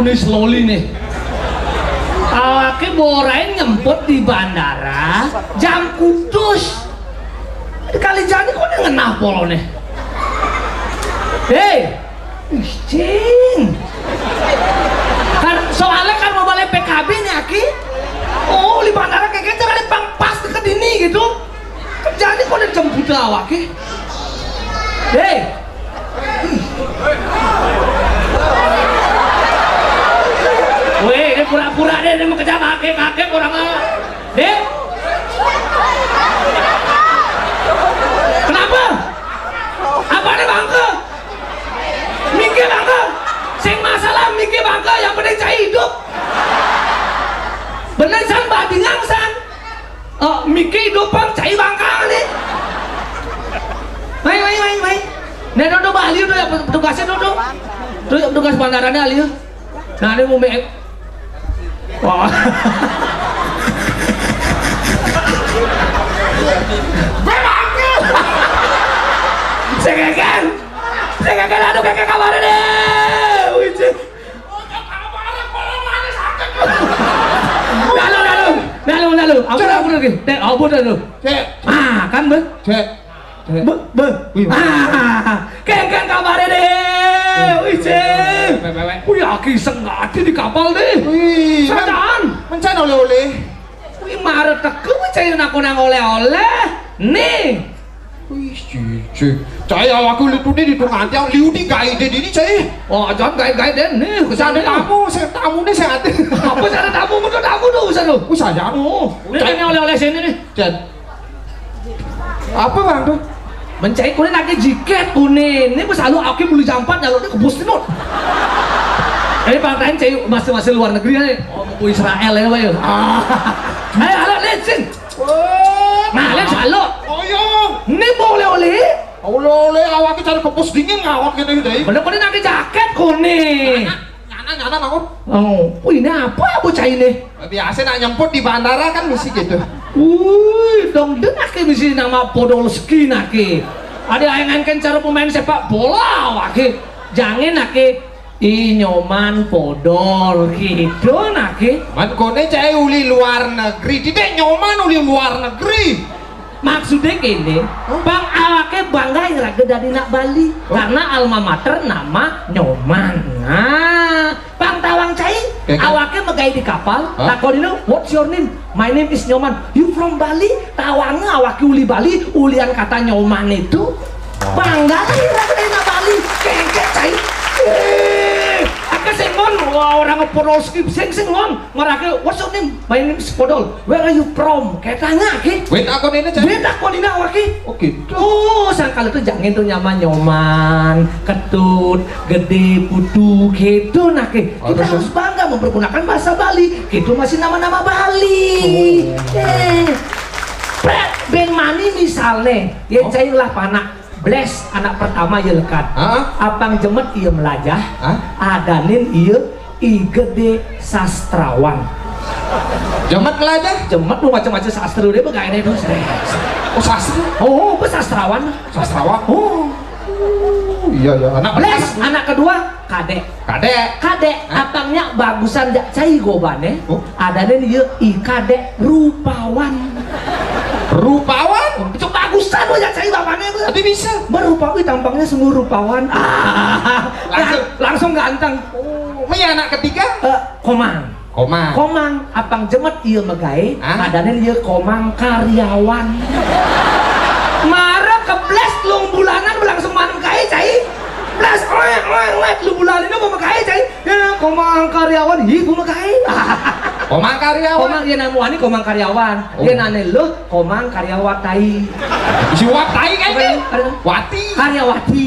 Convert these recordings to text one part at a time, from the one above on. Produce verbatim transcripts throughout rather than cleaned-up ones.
Nih slowly nih. Awake borain nyemput di bandara jam kutus. Kali jani kok dia ngenah polone. Hei, cing. Kan soalnya kan mau balik P K B nih aki. Oh, di bandara kayak cara pang pas deket ini gitu. Kan jani kok dia jemput awake. Hei, weh, ini pura-pura deh, ini mau kejar kakek-kakek orang ah. Dek. Kenapa? Apa nih bangke? Mikir bangke. Sing masalah mikir bangke, yang penting saya hidup. Bener san, badingang san. Oh, Miki dopang cai bangkang nih. Mai, mai, mai, mai. Nih, duduk, Bah, aliu tuh ya, petugasnya duduk. Tuh ya, petugas bandaranya aliu. Nah, ini mau me-, wah. Segegan. Segegan, aduh, kakek kabarnya deh. Wih, cik. Lalu, lalu, lalu, lalu. Ampun, ampun lagi. Teh, ampun lalu. Cek. Ah, kan, Bang? Cek. Cek. Be, be. Wih, ah, kan kabarnya deh. Wih, cek. Wih, aki sengati di kapal deh. Wih, men-, sadaan. Mencan oleh-oleh. Wih, mare teke, wih, cek, nak nang oleh-oleh. Nih. Wih, cici. Cai awakku litu ni ditu nganti liu di gaide dini, cai. Oh, jangan gaide-gaide nih. Saya ada tamu, saya tamu nih, saya ada. Apa saya ada tamu? Betul tamu tuh, bisa tuh. Wih, saya. Oh, ini cai, kan oleh-oleh sini nih. Cai. Apa, Bang, tuh? Mencai kuning lagi jiket kuning. Ini pas lalu aku beli jampat, lalu dia kebus tenut. Ini partai cai masih, masih luar negeri nih. Oh, mau Israel ya, Pak, ya. Ah. Ayo, halo, lihat sini. Wah. Nah, lihat salo. Oh, iya. Ini boleh oleh. Oleh-oleh awake cari kepus dingin ngawon kene iki. Bener-bener nake jaket kuning. Nyana, nyana, nyana, naon? Oh, wih, ini apa bocah ini? Biasa nak nyemput di bandara kan mesti gitu. Wih, dong den ake mesti nama Podolski nake. Ada ayangan kan cara pemain sepak bola wake. Jangan ake. Ih, Nyoman Podol gitu nake. Man kone cai uli luar negeri, tidak Nyoman uli luar negeri. Maksudnya kene, hah? Bang awake bangga raga dari nak Bali. Oh. Karena alma mater nama Nyoman. Nah, Bang tawang cai, kayak awake megai di kapal, hah? Takon ini, "What's your name?" "My name is Nyoman." "You from Bali?" Tawange awake uli Bali, ulian kata Nyoman itu. Bangga lah ira kena Bali, kengket cai. Eh, aka sing ngon, wah, orang Podolski, sing, sing ngon, marake, "What's your name?" "My name is Podol." "Where are you from?" Kayak tanya ke. Wait, aku ini cai. Wait, aku ini awake. Oh gitu. Oh, sangkal itu jangan tuh nyaman, nyoman, ketut, gede, putu, gitu nah ke. Oh, kita terus, harus bangga mempergunakan bahasa Bali. Gitu masih nama-nama Bali. Oh. Eh. Prek, ben mani misalnya, ya, oh, cai lah panak. Bless anak pertama ya lekat. Hah? Apang jemet iya melajah. Hah? Adanin iya I gede sastrawan. Jemet melajah? Jemet lu macam-macam sastra deh, begaine tuh. Oh, sastra? Oh, oh, sastrawan. Sastrawan? Oh. Iya, iya. Anak pertama. Bless, anak kedua, kadek. Kadek. Kadek, hah? Apangnya bagusan jak cai gobane. Oh. Adanin iya I kadek rupawan. Rupawan? Itu bagusan wajah cai bapaknya tuh. Tapi bisa. Merupawi tampangnya sungguh rupawan. Ah, langsung, lang-, langsung ganteng. Oh, ini anak ketiga? Eh, Komang. Komang. Komang, apang jemet iya megae, hah? Adanin iya Komang karyawan. Mara kebles telung bulanan langsung manem kae, cai. Bles, oe, oe, oe, telung bulanan ini mau megae, cai. Ya, Komang karyawan, hi, mau megae. Komang karyawan. Komang, ya, namuani Komang karyawan. Oh. Ya, nane lu Komang karyawatai. Siwat tai kan? Bukan, ini? Ada. Wati. Karyawati.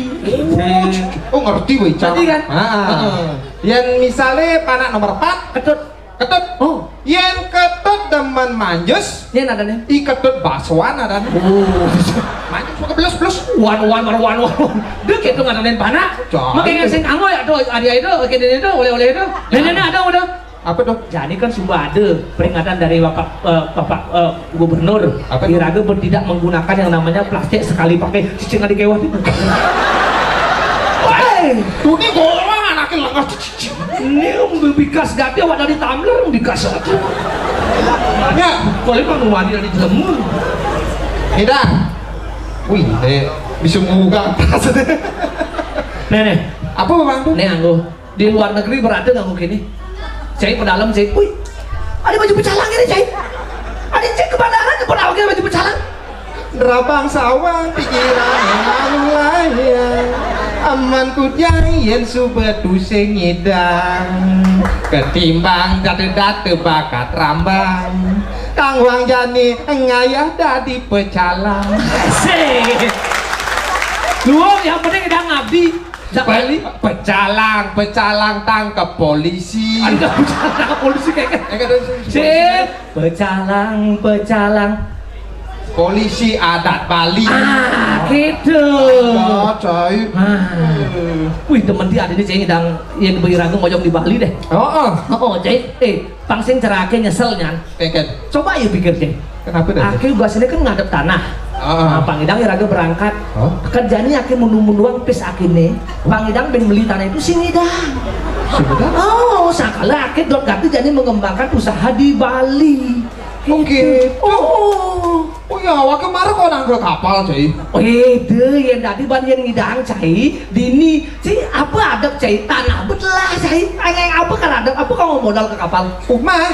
Oh, ngerti weh, ngerti kan? Heeh. Heeh. Yang misalnya panak nomor empat. Ketut. Ketut. Oh. Yang ketut demen manjus. Ini ada nih. I ketut basuan ada nih. Oh. Manjus pakai belus-belus. Wan, wan, wan, wan, wan. Dia gitu ngadain panak. Jangan. Makanya sing kanggo ya tuh, ada itu, kene itu, oleh-oleh itu. Nenek ada udah. Apa tuh? Jadi kan sudah ada peringatan dari Bapak, eh, Bapak, eh, Gubernur. Apa tuh? Iraga ber-, tidak menggunakan yang namanya plastik sekali pakai, cicing kali kewat itu. Hei! Tuh ini golongan anaknya lengah, cicing. Ini bikas gati awak dari tumbler bikas aja. Ya, kalau emang wani dari jemu. Ida. Wih, eh, bisa ngugang tas. Nih, nih. Apa, Bang? Nih, anggo. Di luar negeri berarti nggak mungkin nih. Cai pedalam, cai. Wih, ada baju pecalang ini, cai. Ada cai ke bandaran, ke perahu baju pecalang. Rabang sawang pikiran malu layang. Aman ku jai yen subetu sing ngidang. Ketimbang date-date bakat rambang. Kang Wang Jani ngayah dadi pecalang. Sih. Lu yang penting udah ngabdi. Sekali. Pe-, pecalang, pecalang tangkep polisi. Ada pecalang polisi kayak. Eh, kata si Sip, pecalang, pecalang. Polisi adat Bali. Ah, gitu. Ah, cai. Ah. Eh. Wih, temen dia ada di sini dang yang beriraga moyong di Bali deh. Oh, oh. Oh, cai. Eh, pang sing cerake nyesel nyan. Keket. Coba yuk pikir, cai. Kenapa dah? Ake gua sini kan ngadep tanah. Ah. Nah, pang idang iraga berangkat. Hah? Kan jani ake mundu-munduang pis ake nih. Pang idang ben beli tanah itu sing idang. Sing idang? Oh, sakala ake dot gati jani mengembangkan usaha di Bali. Oke. Gitu. Oh. Oh ya, awake mara kok nang kapal, cai. Oh, ide yang tadi ban yang ngidang, cai. Dini, cai, apa adep, cai? Tanah betelah, cai. Aneh apa kan adep? Apa kamu modal ke kapal? Umah.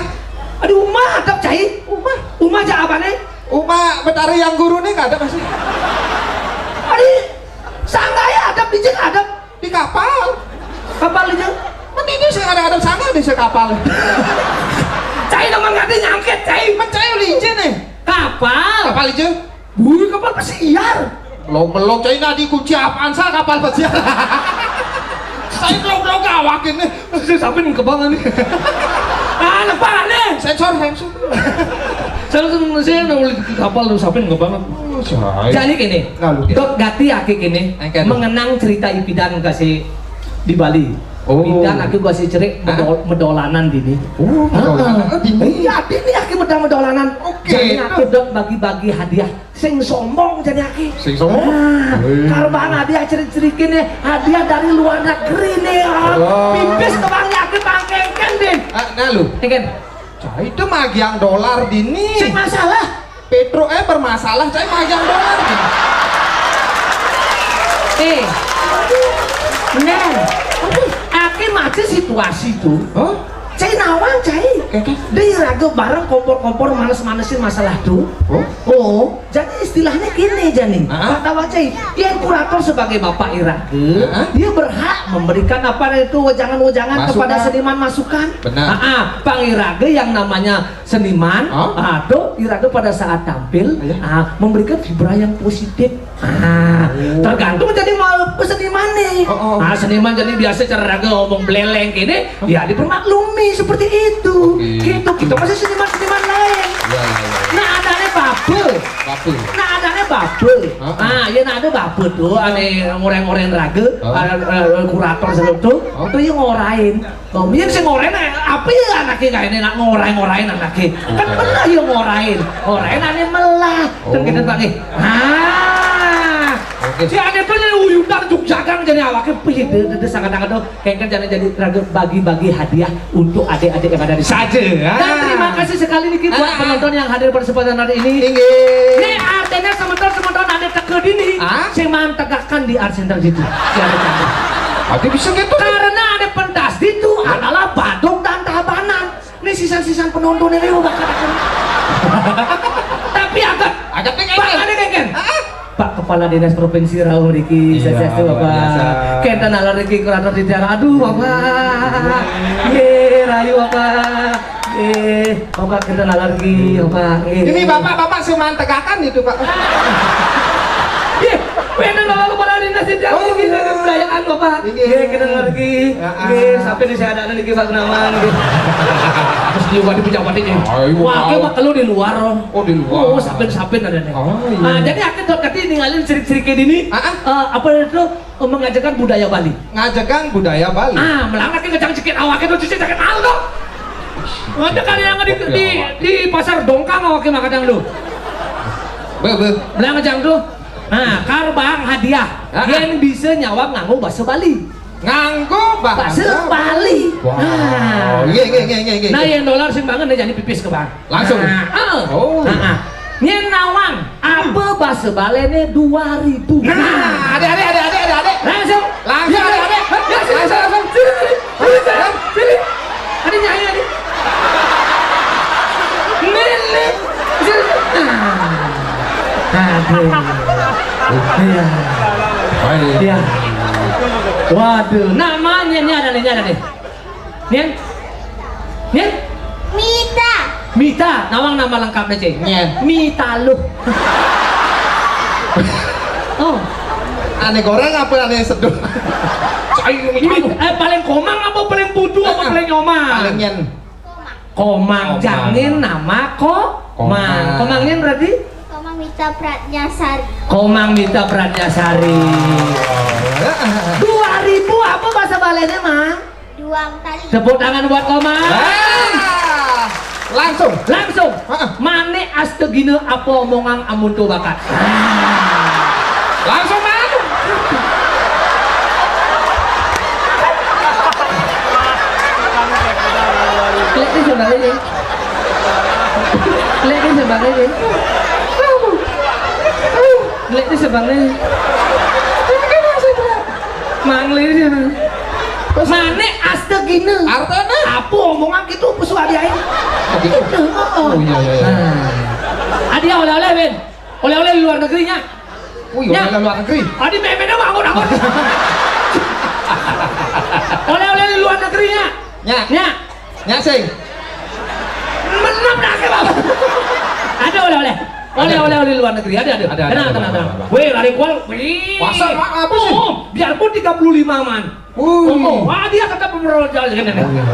Aduh, umah adep, cai. Umah. Umah cak apa nih? Umah Betara yang guru nih nggak ada pasti. Aduh, sanggaya adep, dijeng adep. Di kapal. Kapal itu? Mending saya ada-ada sangat di kapal. Cai teman kata nyangkit, cai. Mencai licin nih. Kapal. Kapal itu? Bui kapal pesiar. Belum-belum, cai nadi kunci apaan sah kapal pesiar? Saya belum-belum gawak ini. Saya sampai ke banget nih. Ah, lepas nih. Sensor, sensor. Saya langsung, saya udah mulai ke kapal tuh, sampai ke banget. Oh, saya. Jadi gini, lalu? Dok gati aki gini, mengenang cerita ipidan kasih di Bali. Oh. Pindah aku gua si cerik medol-, medolanan dini. Oh, medolanan. Heeh. Dini. Iya, dini aku medang medolanan. Oke. Jadi aku dok bagi-bagi hadiah. Sing sombong jadi aki. Sing sombong? Ah, wih. Karban hadiah cerik-cerikin nih, hadiah dari luar negeri nih. Ah. Oh. Pipis ke bang aki pangkengken deh. Ah, nah lu. Kengken. Cai itu magiang dolar dini. Sing masalah. Petro eh bermasalah, cai magiang dolar dini. Eh, Nen, aku masih situasi tuh. Hah? Cai nawang, cai. Keke? Dia raga bareng kompor-kompor manes-manesin masalah tuh. Oh? Oh, jadi istilahnya gini, Jani. Hah? Kata Wajai, yang kurator sebagai bapak iraga, hah? Dia berhak memberikan apa itu wejangan-wejangan kepada seniman masukan. Benar. Ah, ah, pang iraga yang namanya seniman, hah? Ah, tuh iraga pada saat tampil, iya, ah, memberikan vibra yang positif. Ah, oh, tergantung jadi mau ke seniman nih. Oh, oh. Ah, seniman jadi biasa cara raga ngomong beleleng gini, oh, ya dipermaklumi seperti itu. Oke. Gitu, kita masih seniman-seniman lain. Iya, iya, iya. Nah, adanya babe. Babe. Nah, adanya babe. Heeh. Ah, ya nah ada babe tuh, ane ngoreng-ngoreng raga, heeh, ada, eh, kurator sebelum tuh, oh, tuh yang ngorain. Oh, mien sing ngorain, eh, apa ya anaknya kayak ini, nak ngorain-ngorain anaknya. Kan pernah ya ngorain. Ngorain ane melah. Kan kita pakai. Ah. Oke. Si ane pun yang uyudan juk jagang jadi awaknya, pih, de, de, de, sangat-sangat tuh. Kayaknya jadi, jadi raga bagi-bagi hadiah untuk adik-adik yang ada di sini. Saja, ah. Dan terima kasih sekali niki buat penonton yang hadir pada kesempatan hari ini. Inggih. Nih, artinya semeton-semeton ada teke dini. Ah? Sing mantegakan di Art Center gitu. Ya, ada. Aku bisa gitu. Karena ada pentas itu adalah Badung dan Tabanan. Ini sisan-sisan penonton ini udah kata. Tapi agak, agak pengen. Pak, ada pengen. Pak Kepala Dinas Provinsi Riau mriki, iya, sukses tuh, luar Bapak biasa. Kenten alar niki kurator di daerah. Aduh, Bapak. Nggih, rayu, Bapak. Nggih, Bapak kenten alar niki, Bapak. Nggih. Ini Bapak-bapak semantegakan itu, Pak. Nggih, kenten Bapak Kepala Dinas di daerah. Oh, niki, iya, kebudayaan, Bapak. Nggih. Nggih, kenten alar niki. Heeh. Nggih, sampai di saya ada niki, Pak Gunawan, nggih. Terus di Bupati pejabat ini. Ayo, wah, wah. Oke, Pak, kalau di luar. Oh, di luar. Oh, sapin-sapin ada nih. Oh, iya. Ah, jadi aku tuh tadi ninggalin sirik-sirik kayak gini. Ah, ah. Eh, apa itu, eh, mengajarkan budaya Bali. Ngajarkan budaya Bali. Ah, melangkah ke ngejang jikit awaknya tuh, cuci jaket malu tuh. Ada kan yang di, di, di pasar Dongkang awaknya makan yang lu. Be, be. Melangkah jang tuh. Nah, karbang hadiah. Ah, ah. Yang bisa nyawang nganggo bahasa Bali. Nganggo bahasa Bali. Wah. Nah. Nggih, nggih, nggih, nggih, nggih. Nah, yang dolar sing banget nih jadi pipis ke bang. Langsung? Nah, ah. Oh. Nah, ah. Nyén nawang, apa bahasa Baliné dua ribu? Nah, adé, adé, adé, adé, adé, adé. Langsung. Langsung, ya, adé, adé. Ya, sini, langsung, langsung. Sini, sini, sini, sini. Adé nyanyi, adé. Ini, ini. Sini, sini. Nah. Aduh. Iya. Baik. Iya. Waduh, namanya ini ada nih, ini ada nih. Nyén? Nyén? Mita. Mita, nawang nama lengkapnya, Cing. Nyén. Mita lu. Oh. Ané goréng apa ané seduh? Cai, Mi-, eh, paling komang apa paling pudu apa paling nyomang? Paling nyén. Komang. Komang. Jangin nama ko-, Komang. Mang. Komang nyén berarti? Komang Mita Pratnyasari. Komang Mita Pratnyasari. Heeh. Dua ribu apa bahasa Baliné, Mang? Duang tali. Tepuk tangan buat Komang. Ah, langsung. Langsung. Heeh. Manik astegina apa omongan amun to bakat. Langsung, Mang. Klik di sebelah ini. Klik di sebelah ini. Klik di sebelah ini. Manglir ya. Manik astegina. Artinya? Apa omongan gitu, pesu adiain. Oh, gitu. Gitu, heeh. Oh, iya, iya, iya. Nah. Adia oleh-oleh, Win. Oleh-oleh di luar negeri, nya. Oh, iya, nya. Oleh luar negeri. Adi meméné bangun, bangun. Oleh-oleh di luar negeri, nya. Nya. Nya. Nya sing. Menep dah ke bawah. Ada oleh-oleh. Ada. Oleh-oleh, oleh luar negeri. Ada, ada. Ada, ada, tenang, ada, tenang, ada, tenang. Ada. Weh, lari kual. Wih. Masa, Mak, apa sih? Oh, biarpun tiga puluh lima, man. Wih. Oh, oh, wah, dia tetap merojal, kan, oh, iya, iya.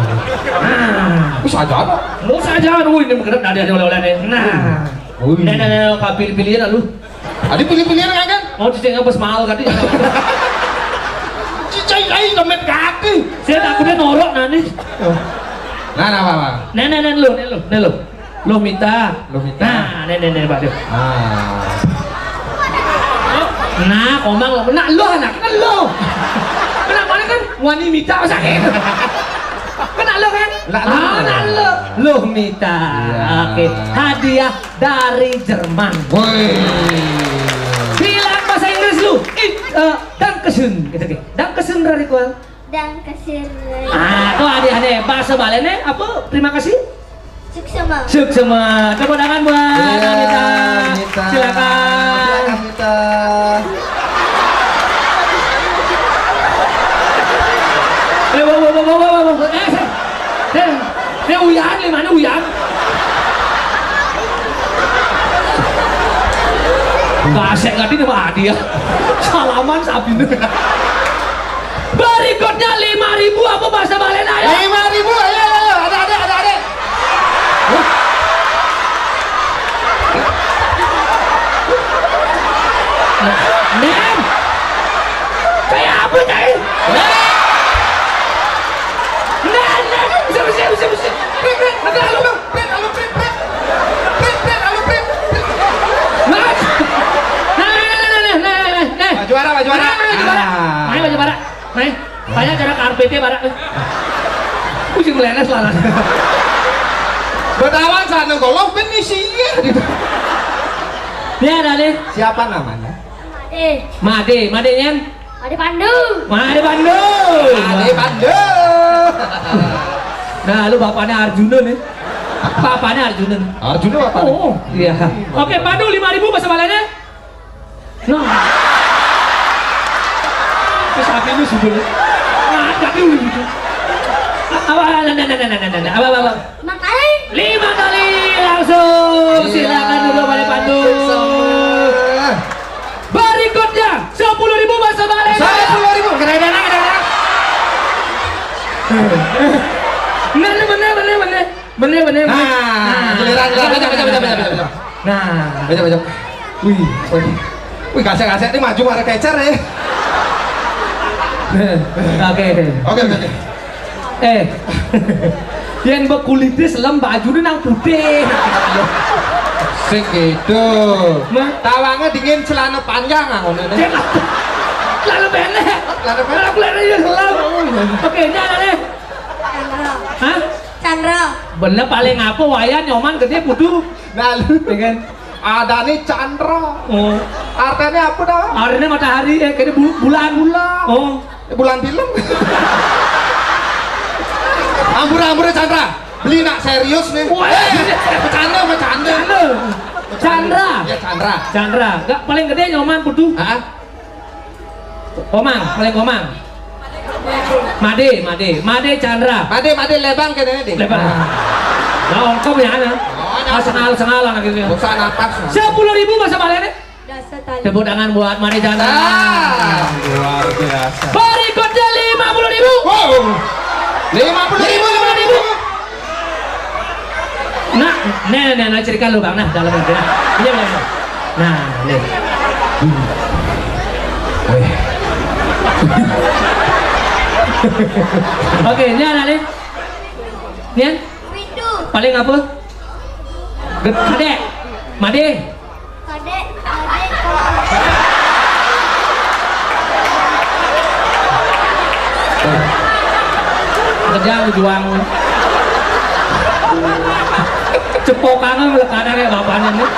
Nah. Wis aja apa? Wis aja, wih, ini mengkedap, ada, ada oleh-oleh nih. Nah. Wih. Nah, nah, nah, nah, pilih-pilih aja lu. Adi pilih-pilihan kan? Mau cicing apa semal tadi? Cicing ai lemet kaki. Saya takutnya norok nanti. Nah, nah, apa, apa? Nah, nah, nah, lu, nah, lu, nah, lu. Lu Mita. Lu Mita. Nah, nah, nah, nah, Pak. Ah. Nah, Komang, nah, lu anak, nah, lu. Kenapa kan wani Mita sakit? Kena lu kan? Lah, ah, lu. Nah, lu. Lu Mita. Iya. Oke, hadiah dari Jerman. Woi. Bilang bahasa Inggris lu. Ih, eh, Dankeschön, gitu, gitu. Dankeschön dari gua. Dankeschön. Ah, tuh, adé-adé. Bahasa Baliné apa? Terima kasih. Suksema. Suksema. Tepuk tangan buat, iya, Anita. Anita. Silakan. Silakan, Anita. Eh, wo, wo, wo. Eh, eh, eh, uyan, lima uyan. Kasek ngerti nama dia. Salaman sabine. Berikutnya lima ribu apa bahasa Baliné, ayo? Lima ribu, ayo, ayo, ayo. Ada, ada, ada, ada. Nah, Nen. Kayak apa, Cai? Nen, Nen, Nen, bisa, bisa, bisa, bisa. Nen, Nen, nanti lalu, Bang. Prit, alu, prit, prit. Prit, prit, alu, prit, prit. Nah. Nah, nah, nah. Pak juara, Pak juara. Nah, nah, Pak juara. Ah. Ayo, Pak juara. Nah, banyak cara karpetnya, Pak. Pusing leles lah. Betawa sana golok ben isi ya. Ya, Dade. Siapa namanya? Made. Made, Made nyen? Made Pandu. Made Pandu. Made Pandu. Nah, lu bapaknya Arjuna nih. Bapaknya Arjuna nih. Arjuna apa? Oh, iya. Oke, Pandu lima ribu bahasa Baliné. Nah. Terus hati lu sebel. Nah, tapi lu gitu. Apa, apa, apa, apa, apa, apa, apa, apa? Makasih. Lima kali langsung. Iya. Silakan dulu, Made Pandu. Sama. Berikutnya, sepuluh ribu bahasa Bali. Sepuluh ribu. Kena dana, kena dana. Bener, bener, bener, bener. Bener, bener, bener. Nah, giliran, giliran. Baca, baca, baca, baca, baca. Nah. Baca, baca. Wih, wih. Wih, kasek-kasek ini maju marang kecer ya. Oke. Oke, oke, oke. Eh. Yén bekulité selem, bajuné nang putih. Sing gitu. Mah? Tawangé dingin, celana panjang, ah, ngono né. Cek. Lalu pendek. Lalu pendek. Lalu pendek, iya, selalu. Oke, ini anaknya. Chandra. Hah? Chandra. Bener, paling apa wayan Nyoman gedé putu. Nah, lu. Ya kan? Ada nih Chandra. Oh. Artinya apa dah? Artinya matahari, eh, kayak bu-, bulan. Bulan. Oh. Eh, bulan film. Ampura, ampura Chandra. Beli nak serius nih. Wah. Eh, bercanda, bercanda. Chandra. Chandra. Ya, Chandra. Chandra. Gak paling gedé Nyoman putu. Hah? Komang, paling Komang. Madé, Madé, Madé Chandra. Madé, Madé lebang kene deh. Lebang. Nah, ongkop ya, nah. Oh, nah. Ah, sengal-sengal anak itu. Bosan napas. Sepuluh ribu bahasa Bali. Dasa tali. Tepuk tangan buat Madé Chandra. Ah, luar biasa. Berikutnya lima puluh ribu. Wow. Lima puluh ribu. Lima puluh ribu. Nah, nih, nih, nih, cerita lu, Bang. Nah, dalam aja. Iya, iya, iya. Nah, nih. Weh. Oke, ini anak nih. Nian? Paling apa? Ged-, kadek. Madé. Kadek, kadek. Kerja juang. Cepokannya melekana kayak bapaknya nih.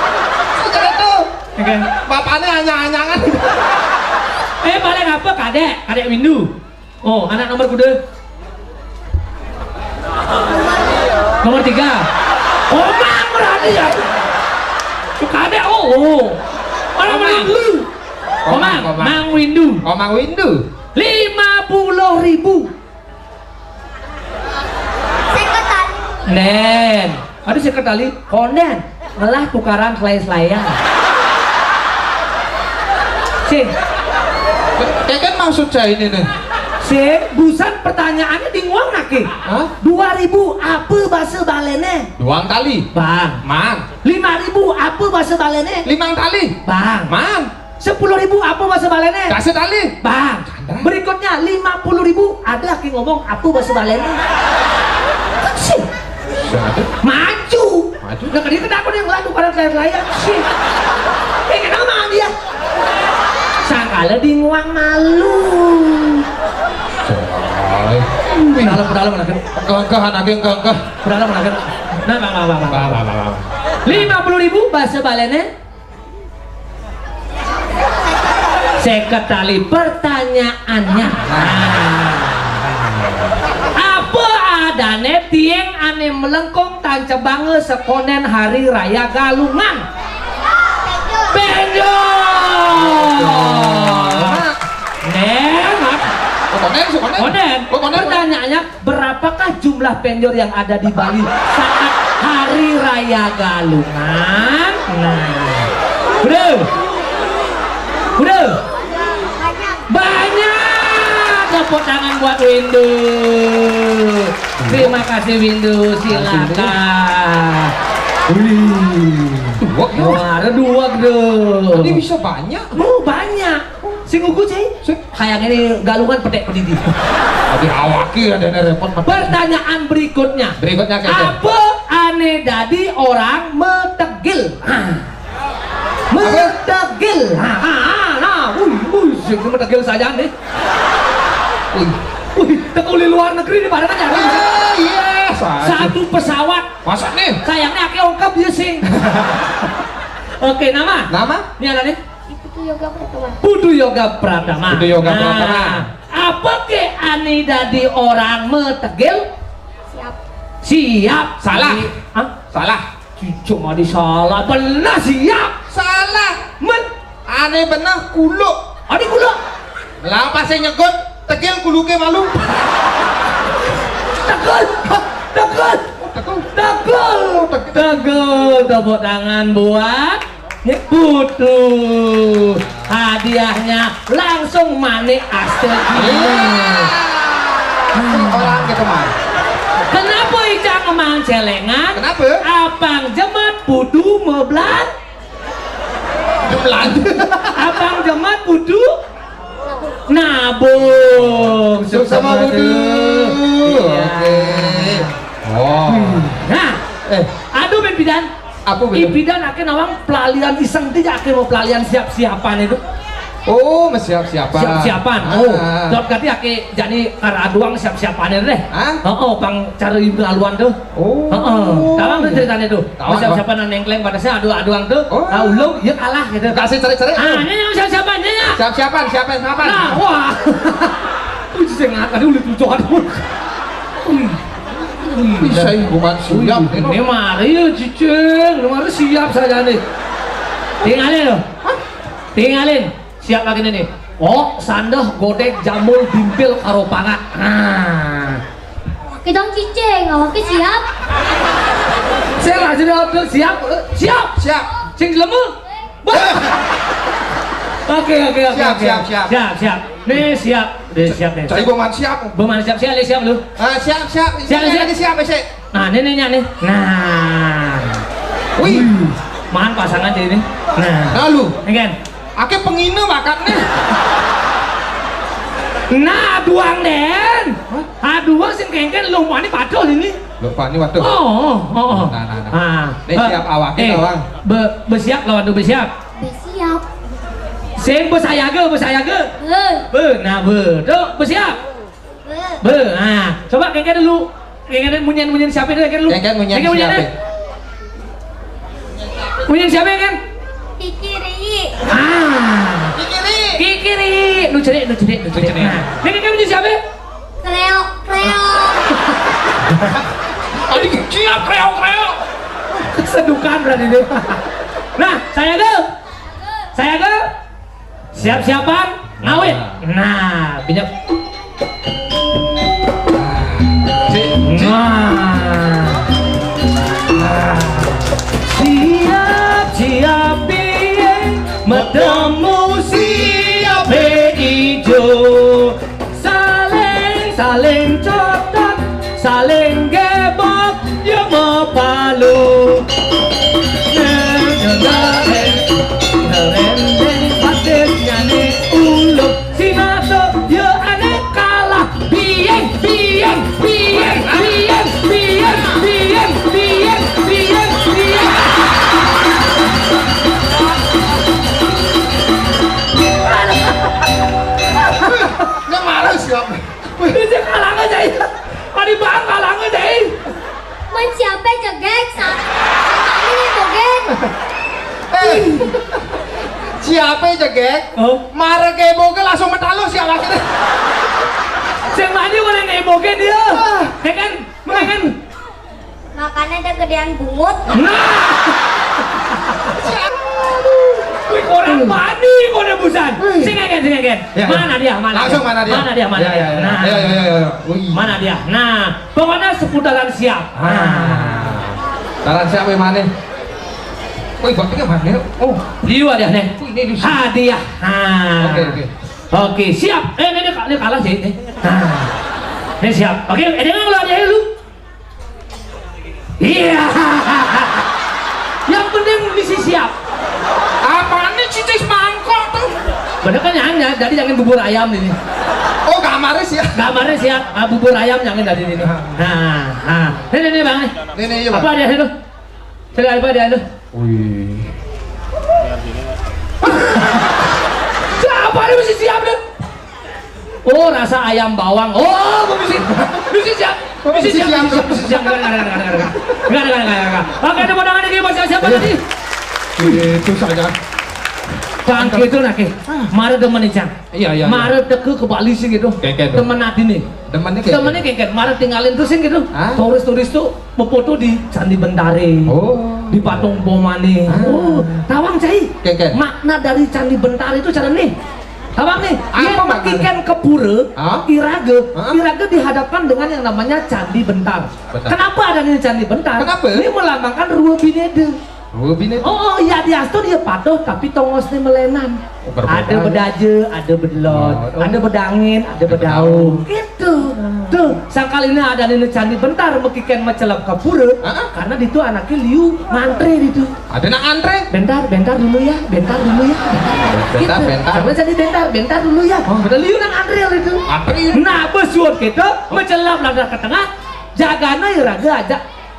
Sudah itu. Oke. Bapaknya anyang-anyangan. Eh, paling apa? Kadek, kadek Windu. Oh, anak nomor kuda. Nomor tiga. Komang berarti ya. Kadek, oh, oh. Orang Komang. Mana lu? Komang, Komang, Komang. Mang Windu. Komang Windu. Lima puluh ribu. Seket tali. Nen. Aduh, seket tali. Konden. Ngelah tukaran selai-selaian. Sih. Kayak kan maksud saya ini nih. Sih, busan pertanyaannya di nguang nake. Hah? Dua ribu apa bahasa Balene? Duang tali. Bang. Mang. Lima ribu apa bahasa Balene? Limang tali. Bang. Mang. Sepuluh ribu apa bahasa Balene? Dasa tali. Bang. Chandra. Berikutnya lima puluh ribu ada lagi ngomong apa bahasa Balene? Sih. Siapa? Maju. Maju. Nah, dia kenapa dia ngelandu pada layar-layar? Sih. Eh, kenapa dia? Sangkala di nguang malu. Coy. Dalam, dalam, dalam. Kengkeh, anaknya kengkeh. Dalam, dalam. Nah, bang, bang, bang, bang. Bang, bang, bang, bang. Lima puluh ribu bahasa Balene. Seket tali pertanyaannya. Apa adane tiing ane melengkung tancebanga sekonden Hari Raya Galungan? Benjol. Nen, Mak. Oh, konden, si konden. Konden. Oh, konden. Pertanyaannya, berapakah jumlah penjor yang ada di Bali saat Hari Raya Galungan? Nah. Udah. Udah. Banyak. Tepuk tangan buat Windu. Terima kasih, Windu. Silakan. Wih. Dua, ya? Wah, ada dua, Gede. Ini bisa banyak. Oh, banyak. Sing ugu, Cai. Sing. Kayaknya ini Galungan petek pedidi. Tadi awaki ada yang repot. Pertanyaan berikutnya. Berikutnya, Kece. Apa ane dadi orang metegil? Ah. Apa? Metegil. Ah, ah, ah, nah. Wih, wih, sing metegil saja nih. Wih, wih, tekuli luar negeri nih pada nanya. Ah, iya, saja. Satu pesawat. Masa nih? Sayangnya ake ongkep dia sing. Oke, nama? Nama? Ini ada nih. Putu Yoga Pratama. Putu Yoga Pratama. Putu Yoga Pratama. Nah, apa ke ani dadi orang metegil? Siap. Siap. Salah. Hah? Salah. Cucuk mah disalah. Benar siap. Salah. Men. Ane benar kuluk. Ane kuluk. Lah pas saya nyekut, tegil kuluke malu. Tegul. Tegul. Tegul. Tegul. Tegul. Tegul. Tepuk tangan buat Putu. Hadiahnya langsung manik astagfirullah. Iya. Orang gitu, Mang. Kenapa Icang emang celengan? Kenapa? Abang Jemat Putu meblan. Jumlah. Abang Jemat Putu nabung. Sukses sama Putu. Iya. Oke. Oh. Nah, eh, aduh, Ben Pidan. Apa, Ben? Ipidan ake nawang pelalian iseng ti ake mau pelalian siap-siapan itu. Oh, siap-siapan. Siap-siapan. Oh, ah. Dot kati ake jani karo aduang siap-siapan deh. Hah? Heeh, pang cara ibu aluan tuh. Oh. Heeh. Tawang tuh ceritanya tuh. Tawang, siap-siapan nang nengkleng pada saya adu-aduang tuh. Oh. Ah, ulung, ya kalah gitu. Kasih cari-cari. Ah, ini yang siap-siapan, ini ya. Siap-siapan, siap-siapan. Nah, wah. Tuh, saya nggak tadi ulit lucu aduh. Bisa ibu siap. Ini mari ya, cicing. Lu mari siap saja nih. Tinggalin loh. Tinggalin. Siap lagi nih. Oh, sandeh, godek, jambul, bimpil, karo pangat. Nah. Kita cicing, oke siap. Saya lah jadi order siap. Eh, siap. Siap. Sing jelemu. Wah. Oke, oke, oke. Siap, oke. Siap, siap. Siap, siap. Nih siap. Udah siap nih. Cari boman siap. Boman siap, siap, siap lu. Ah, siap, siap. Siap, siap. Siap, siap. Nah, ini nih, nih. Nah. Wih. Wih. Man pasangan jadi ini. Nah. Lalu. Ini kan. Ake pengine bakatnya. Nah, duang den. Hah? Aduh, sing kengken lu mani padol ini. Lu pani waduh. Oh, oh, oh, oh. Nah, nah, nah. Ah. Nih, eh, siap awake, eh, bawang. Be, besiap lawan tuh besiap. Besiap. Sing besayaga, besayaga. Eh. Be, nah, be. Tuh, besiap. Be. Be, nah, coba kengken dulu. Kengken munyian-munyian siapa itu kengken dulu? Kengken munyian siapa? Munyian siapa kan? Kikiri. Ah. Kikiri. Kikiri. Nu cerik, nu cerik, nu cerik. Nu cerik. Nah, ini kengken munyian siapa? Kreo, kreo. Adik siap kreo, kreo. Kesedukan berarti dia. Nah, saya tuh. Saya tuh. Siap-siapan, ngawit. Nah, banyak. Nah. Siap-siap piye, metemu siape ijo. Saling, saling cotot, saling gebok, yo mau palu. Neng, neng, neng, neng, neng, batis nyane ulu. Sinato, yo ane kalah. Biyen, biyen, biyen, biyen, biyen, biyen, biyen, biyen, biyen. Ini marah siapa? Ini kalangan, Cai. Tadi bang kalangan, Cai. Men siapa jegek? Sa-, ini jegek. Eh, siapa jegek? Oh. Marah ke boge langsung metalus ya akhirnya. Sing maju mana yang boge dia? Ah. Ya kan? Mana kan? Makanya ada gedean bungut. Nah. Wih, orang bani, kode busan. Wih. Sing again, sing again. Ya, ya. Mana dia? Mana dia? Langsung mana dia? Mana dia? Mana dia? Ya, ya, ya, ya, ya. Nah. Wih. Mana dia? Nah, pokoknya seputaran siap. Ah. Taran siap yang mana? Wih, bapaknya mana? Oh, liu ada nih. Wih, ini di sini. Hadiah. Nah. Oke, oke. Oke, siap. Eh, ini, ini, ini kalah sih. Eh. Nah. Ini siap. Oke, eh, dia ngeluar aja lu. Iya. Yang penting misi siap. Apaan nih cicis mangkok tuh? Bener kan, jangan, ya, jadi jangan bubur ayam ini. Oh, gambarnya siap. Gambarnya siap. Ah, bubur ayam jangan dari ini. Ah. Nah, nah. Ini, ini, Bang, nih. Ini, ini, iya, Bang. Apa ada itu? Coba apa ada itu? Wih. Siapa nih mesti siap nih? Oh, rasa ayam bawang. Oh, gua mesti, mesti siap. Mesti siap, mesti siap, mesti siap. Enggak, enggak, enggak, enggak, enggak, enggak. Enggak, enggak, enggak, enggak, enggak. Oke, tepuk tangan lagi buat siapa tadi? Itu saja. Bangke itu nake. Mare demen nih, Cang. Iya, iya, iya. Mare teke ke Bali sih gitu. Kengken tuh. Demen ati nih. Demennya kengken. Demennya kengken. Mare tinggalin tuh sih gitu. Hah? Turis-turis tuh memfoto di Candi Bentare. Oh. Di patung Bomane. Ah. Oh, tawang, Cai. Kengken. Makna dari Candi Bentare itu cara nih. Tawang nih, apa maknanya? Yen mekiken ke pura, hah? Iraga, hah? Iraga dihadapkan dengan yang namanya Candi Bentar. Bentar. Kenapa ada nih Candi Bentar? Kenapa? Ini melambangkan rua bineda. Rua bineda? Oh, oh, iya, diastu dia patuh, tapi tongosnya melenan. Oh, berbeda. Ada bedaje, ada bedelot, oh, oh, ada bedangin, ada bedaung. Bedaung. Gitu. Tuh, sangkal ini ada nih Candi Bentar, mekiken mecelep ke pura, hah? Karena ditu anaknya liu ngantre ditu. Ada nak antre? Bentar, bentar dulu ya, bentar dulu ya. Bentar, gitu. Bentar. Sama jadi bentar, bentar dulu ya. Oh. Padahal liu nang antre itu. Antre. Nah, besuat gitu, mecelap ladah ke tengah, jagana iraga aja.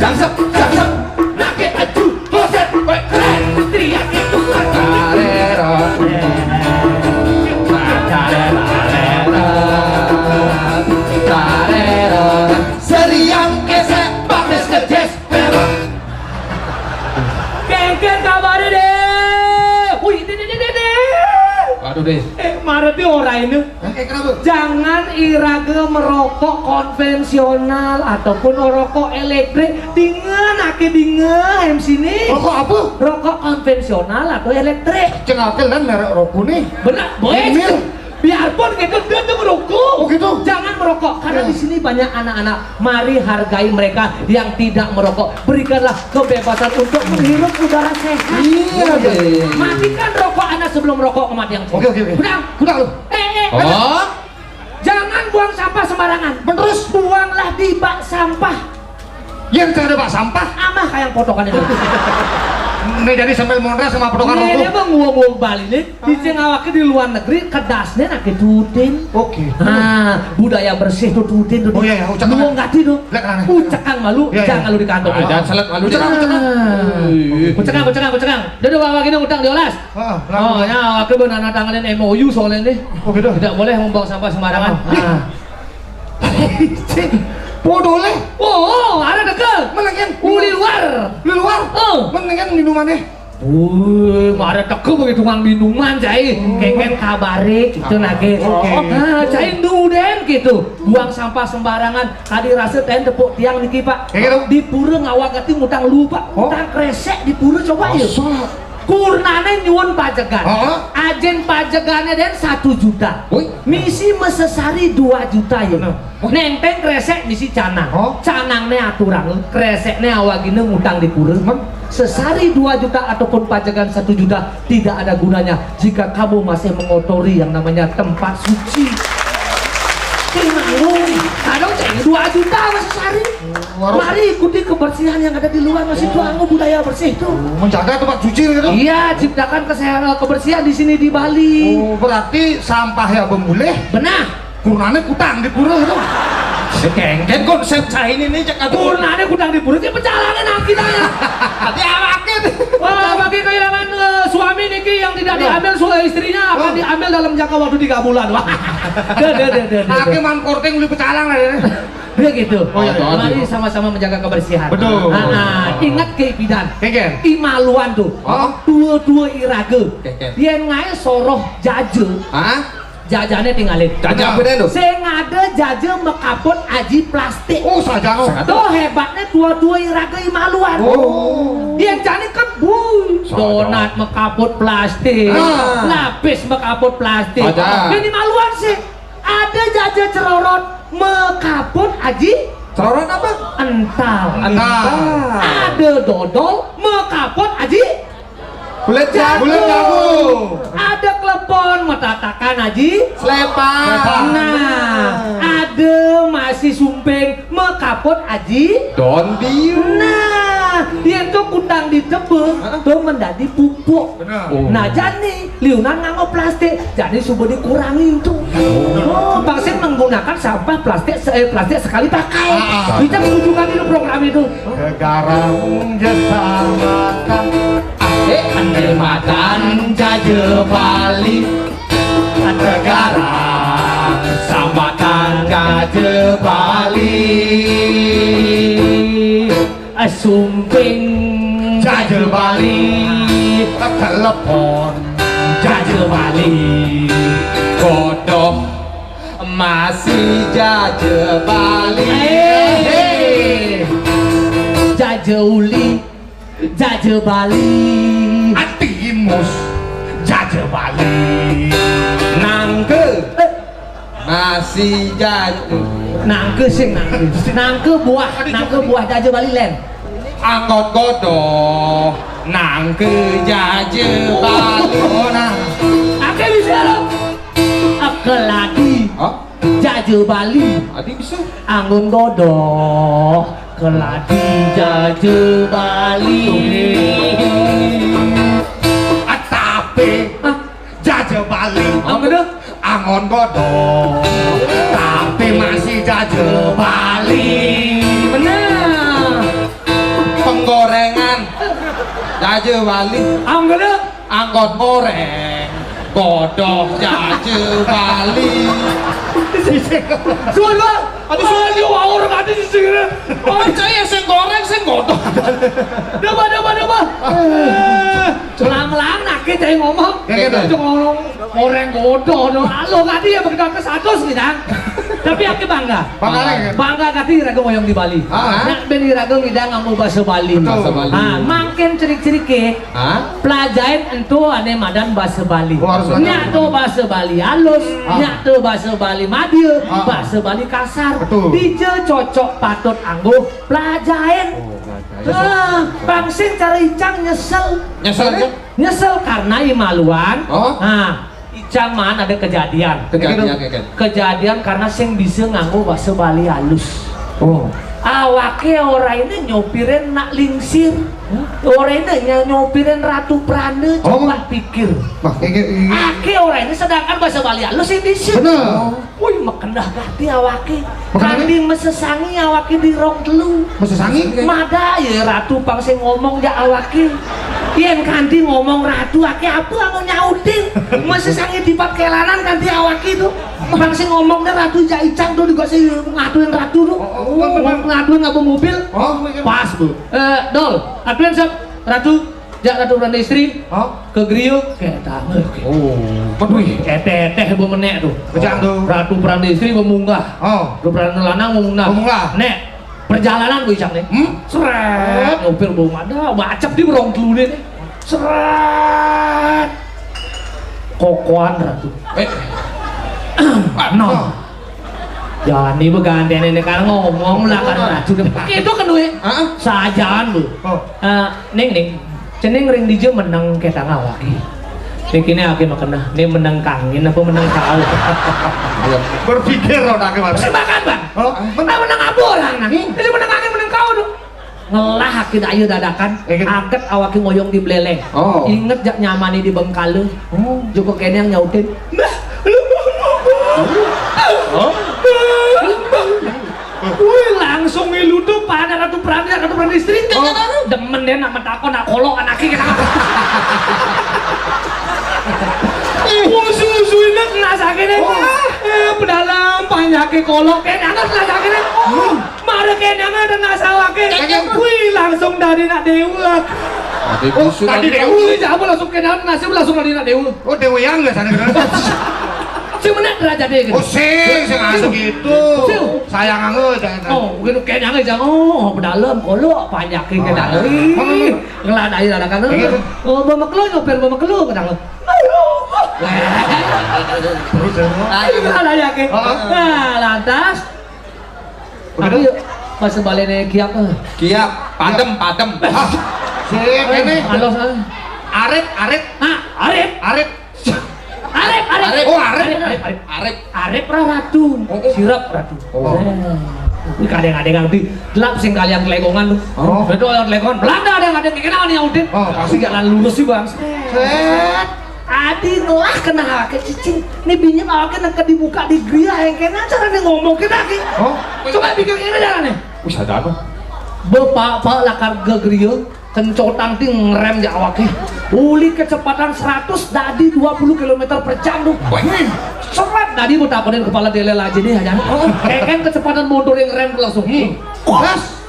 Jangsep, jangsep, nake aju, koset, kowe keren, teriak itu keren. Seriang kesek, batis gede, Eh, mareti ora ini. Jangan iraga merokok konvensional ataupun rokok elektrik. Dingin, ake dingin, M C ini. Rokok apa? Rokok konvensional atau elektrik. Ceng ake lan merek rokok nih. Benar, boy. Biarpun gitu, dia tuh merokok. Oh, gitu? Jangan merokok, karena di sini banyak anak-anak. Mari hargai mereka yang tidak merokok. Berikanlah kebebasan untuk menghirup udara sehat. Iya, deh. Matikan rokok Anda sebelum rokok kematian. Oke, oke, oke. Udah. Udah lu. Eh, eh, eh. Jangan buang sampah sembarangan. Terus? Buanglah di bak sampah. Yang ada bak sampah. Amah kayak potongan itu. Nih, jadi sambil mondar sama potongan rokok. Dia mah ngomong Bali nih. Di sing awake di luar negeri, kedasnya nake tutin. Oke. Nah, budaya bersih tuh tutin tuh. Oh, iya, iya, ucakang. Lu nggak tuh? Ucakang malu, iya, iya, jangan lu di kantor. Ah, jangan selek malu. Ucakang, ucakang. Ucakang, ucakang, ucakang. Dia udah bawa gini utang diolas. Oh, ya, aku benar tanganin M O U soalnya nih. Oh, gitu. Tidak boleh membuang sampah sembarangan. Ah. Bodoh leh. Oh, oh, ada dekel. Mana kan? Uli luar. Uli luar. Oh. Mana kan minumannya? Wih, mara teke bagi tukang minuman, cai. Kengken kabare gitu nage. Oke. Ah, cai duden gitu. Buang sampah sembarangan. Tadi rasa ten tepuk tiang niki, Pak. Kayak gitu. Di pura ngawak gati ngutang lu, Pak. Oh. Ngutang kresek di pura, coba yuk. Masa? Kurnane nyuwun pajegan. Heeh. Ajin pajegane den satu juta. Woi. Misi mesesari dua juta ya. Bener. Nenteng kresek misi canang. Oh. Canangne aturang, kresekne awagine ngutang di pura. Sesari dua juta ataupun pajangan satu juta tidak ada gunanya jika kamu masih mengotori yang namanya tempat suci. Tenang, kadang cek dua juta masih sehari. Mari ikuti kebersihan yang ada di luar, masih tuangmu budaya bersih itu. Menjaga tempat suci gitu. Iya, ciptakan kesehatan, kebersihan di sini di Bali. Oh, berarti sampah ya bembulih. Benar. Kurnane kutang di pura itu. Kengken konsep cai ini nih, cek aku. Kurnane kutang di pura, cek pecalangan nang kita ya. Tapi awakin. Wah, bagi kehilangan eh, suami niki yang tidak diambil suami istrinya akan diambil dalam jangka waktu tiga bulan. Wah. Deh, deh, deh, deh, deh. Aki man korting beli pecalang lah ya. Dia gitu. Oh, iya, iya. Mari sama-sama menjaga kebersihan. Betul. Ah, ah. Ingat ke bidan. Kengken. Imaluan tuh. Oh. Dua-dua iraga. Kengken. Yen ngae soroh jaja. Hah? Jajane tinggalin. Jaja apa deh, Dok? Sing ada jaja mekaput aji plastik. Oh, saja. Tuh hebatnya dua-dua iraga imaluan. Oh. Yang jani kan, bu, donat mekaput plastik, lapis mekaput plastik. Saja. Ini maluan sih. Ada jaja cerorot mekaput aji. Cerorot apa? Ental. Ental. Ada dodol mekaput aji. Kulit jagung. Kulit jagung. Ada klepon metatakan aji. Slepan. Nah, ada masih sumping mekaput aji. Don biu. Nah, yen to kutang di tebel, to mendadi pupuk. Benar. Oh. Nah, jani liunan nganggo plastik, jani suba dikurangi itu. Oh, bangsin menggunakan sampah plastik se- eh, plastik sekali pakai. Ah, ah. Bisa menunjukkan itu program itu. Kegarang jesamakan. Eh, andil matan jaja Bali. Tegarang sambatan jaja Bali. Sumping jaja Bali. Telepon jaja Bali. Bodoh masih jaja Bali. Eh, jaja uli. Jaja Bali. Atimus jaja Bali. Nangke. Eh. Masih jaja. Nangke sing nangke. Nangke buah, nangke buah jaja Bali len. Anggot godoh. Nangke jaja Bali. Oh, nah. Ake bisa lo. Keladi. Hah? Jaja Bali. Adi bisa. Anggon godoh keladi jaja Bali. Atape jaja Bali. Apa tuh? Anggon godoh tapi masih jaja Bali. Benar. Penggorengan jaja Bali. Anggon. Angkot goreng, godok jaja Bali. Suwun, Bang. Aduh, suwun, yo, wah, orang ada di sini. Oh, saya sing goreng, sing godok. Daba, daba, daba. Eh, melang-melang, nak. Cai ngomong, cuma ngomong goreng bodoh dong. Halo, kati ya begitu ke satus nih, Dang. Tapi aku bangga. Bangga lagi. Bangga kati raga ngoyong di Bali. Ah. Nak beni raga ngidang nganggo bahasa Bali. Betul. Bahasa Bali. Ah, mangkin cerik-cerik ke. Hah? Pelajain ento ane madan bahasa Bali. Oh, harus belajar. Nyak to bahasa Bali halus, ah, nyak to bahasa Bali madya, ah, bahasa Bali kasar. Betul. Dija cocok patut anggo pelajain. Oh, pelajain. Ah, pang sing cara icang nyesel. Nyesel, kan? Nyesel karena imaluan. Oh. Nah, icang maan ada kejadian. Kejadian, ya, kan? Kejadian karena sing bisa nganggo bahasa Bali halus. Oh. Awake ora ini nyopirin nak lingsir. Ora ini ny-, nyopirin Ratu Pranda, oh, coba pikir. Wah, kayak, kayak, kayak. Ake ora ini sedangkan bahasa Bali halus sing bisa. Bener. Oh. Wih, makendah gati awake. Makendah? Kanti mesesangi awake di rong telu. Mesesangi? Mada ya ratu pang sing ngomong jak awake. Yen kanti ngomong ratu ake apa mau nyautin? Mesesangi tipat kelanan kanti awake tuh. Pang sing ngomongnya ratu jak icang tuh juga sing ngaduin ratu tuh. Oh, oh, oh, oh. Ngaduin ngaba mobil. Oh. Pas, Bu. Eh, Dol, aduin sep, ratu. Jak Ratu Pranda Istri, hah? Ke griya, ketang. Oh, aduh. Eteh-eteh bo menek tuh. Kejang tuh. Ratu Pranda Istri bo munggah. Oh. Ratu Pranda Lanang bo munggah. Bo munggah. Nek, perjalanan bo icang nih. Hmm? Seret, nyopir bo mada, bacep di berong telune nih. Seret. Kokoan Ratu. Eh. Nah. Jani begantene nek kan ngomong lah kan Ratu. Itu kan duwe. Heeh. Sajaan, Bu. Oh. Eh, Ning, Ning. Cening ring dija meneng ketang awake. Niki ne ake makenah, ne meneng kangin apa meneng kaul? Berpikir otaknya, Mas. Sing makan, Bang. Oh, ah, meneng apa orang nah? Hmm. Ini meneng kangin, meneng kaul. Ngelah ake daya dadakan, eh, gitu. Aget awake ngoyong di beleleng. Oh. Inget jak nyamane di Bengkale. Oh. Joko kene yang nyautin. Mbah, lu mau ngomong? Oh. Mbah, Mbah. Wih, langsung ngiludup pada Ratu Pranda, Ratu Pranda Istri. Oh. Demen deh nak metakon, nak kolok anake kena. Wong susu ini kena sakitnya. Wah. Eh, pedalam, panyake kolok, kena kena sakitnya. Hmm. Mare kena ada nasawake. Kena. Wih, langsung dari nak dewek. Tadi, oh, busur tadi lagi. Dewek, siapa langsung kena nasib, langsung dari nak dewek. Oh, Dewi yang nggak sana kena. Sing menek derajate gitu. Oh, sing, sing asuh gitu. Sing. Sayang anggo, jangan. Oh, mungkin kayaknya nggak jangan. Oh, pedalem, kolok, panjake ke dalem. Ih, ngeladai lah kan. Iya. Oh, bamekelo nyopir bamekelo ke dalem. Aduh. Terus ya. Ayo, ngeladai ya, ke. Heeh. Nah, lantas. Begitu? Tapi pas balene kiap, eh. Kiap, padem, padem. Hah? Sip, eh, ini. Alos, ah. Arit, arit. Ah, arit. Arit. Arep, arep. Arep. Oh, arep. Arep, arep, arep. Arep. Arep ra ratu. Oh, oh. Sirep ratu. Oh. Eh. Kuwi kadang-kadang ngerti. Delap sing kalian telekongan tuh. Oh. Betul, yang telekongan. Belanda ada yang ada yang kenal nih, Udin. Oh, pasti. Jalan lurus sih, Bang. Set. Adi ngelah kena ke cicing. Ini bini awake nang ke dibuka di griya yang kena cara nih ngomong kita ki. Oh. Coba pikir ini jalan nih. Wis ada anu. Bapak, Pak, lakar gegriya. Kencotang ti ngerem jak awake. Uli kecepatan seratus dadi dua puluh kilometer per jam tuh. Wih, seret dadi mau takonin kepala dele aja nih aja. Keken kecepatan motor yang ngerem langsung. Hmm. Gas.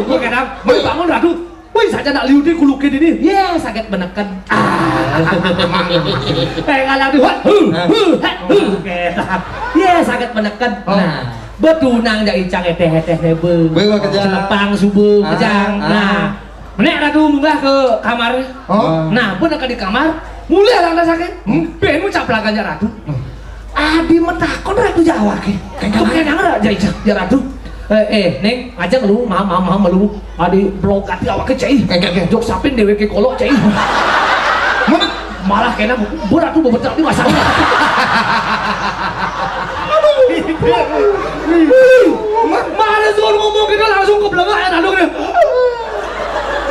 Gue kadang, gue bangun ratu. Wih, saja nak liudi kuluke dini. Ye, sakit meneken. Ah. Eh, ngalang di. Oke. Ye, sakit meneken. Oh. Nah. Betunang jak icang eteh-eteh ne be. Be, be, kejang. Lepang subuh, ah, kejang. Ah. Nah, menek ratu munggah ke kamar. Oh. Nah, pun ke di kamar, mulai lantas sakit. Hmm? Benu caplakan jak ratu. Hmm. Adi metakon ratu Jawa ke. Kejang. Tuh kejang ra jak icang, jak ratu. Eh, eh, Neng, ajak lu, mam, mam, mam, lu. Adi blok ati awake cai. Kejang, kejang. Jok sapin deweke kolok cai. Mana? Malah kena bu-, berat tuh bebetak di pasar. Aduh. Mana suruh ngomong gitu langsung ke belakang ya tanduk deh.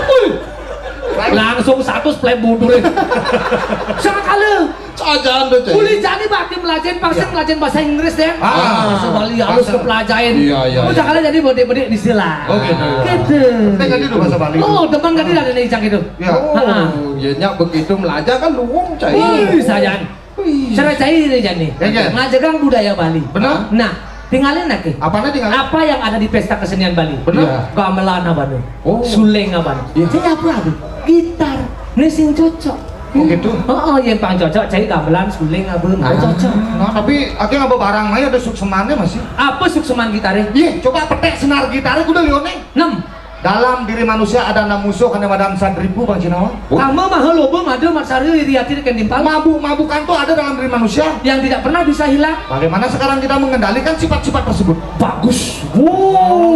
Wih. Langsung satu play mundur. Sama kali. Sajaan tuh, Cai. Boleh jadi bakti melajahin, pasti melajahin bahasa Inggris deh. Ah. Bahasa Bali halus bahasa kepelajahin. Iya, iya, iya. Jangan jadi bedik-bedik di sila. Oh, gitu. Gitu. Penting kan itu bahasa Bali. Oh, teman kan tidak ada nih, Cang, gitu. Ya. Oh, heeh. Ya, nyak begitu melajar kan luwung, Cai. Wih, sajaan. Wih. Cara Cai ini, Jani. Ya, ya. Ngajegang budaya Bali. Benar. Nah, tinggalin lagi. Apanya tinggalin? Apa yang ada di pesta kesenian Bali? Benar. Iya. Gamelan apa tuh? Oh. Suling apa tuh? Iya. Saya apa tuh? Gitar. Né sing cocok. Oh, gitu? Heeh, yén pang cocok, cai gamelan, suling, apa, ah, cocok. Nah, tapi aké ngaba barang aja ada suksemannya masih. Apa sukseman gitaré? Iya, coba petek senar gitaré kudu lioné. Enam. Dalam diri manusia ada enam musuh, karena madan sadribu, Bang Cinawa. Kama maha loba mada marsara iri ati tekén timpal. Mabuk-mabukan tuh ada dalam diri manusia. Yang tidak pernah bisa hilang. Bagaimana sekarang kita mengendalikan sifat-sifat tersebut? Bagus. Wow.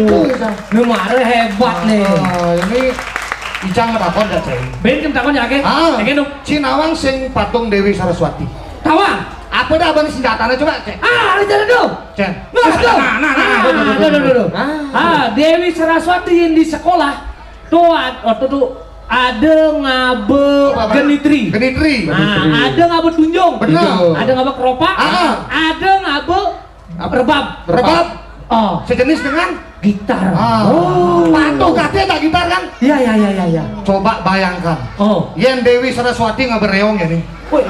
Itu, Cang. Né mara hébat né. Ah, ini Icang matakon dak, Cai? Bén kem takon ya, Ké? Ah. Ké, dong. Cinawang sing patung Déwi Saraswati. Tawang. Apa dah abang senjatanya coba, Cai? Ah, ada jalan dong. Cen. Nah, tuh. Nah, nah, nah, nah, nah, nah, nah, nah, nah. Ah, Déwi Saraswati yang di sekolah tuh ad-, waktu tuh ada ngaba genitri. Genitri. Nah, ada ngaba tunjung. Benar. Ada ngaba keropak. Ah. Ada ngaba rebab. Rebab. Oh. Sejenis dengan gitar. Ah. Oh. Patuh katanya tak gitar kan? Iya, iya, iya, iya, iya. Coba bayangkan. Oh. Yén Déwi Saraswati ngaba réong ya nih. Woi.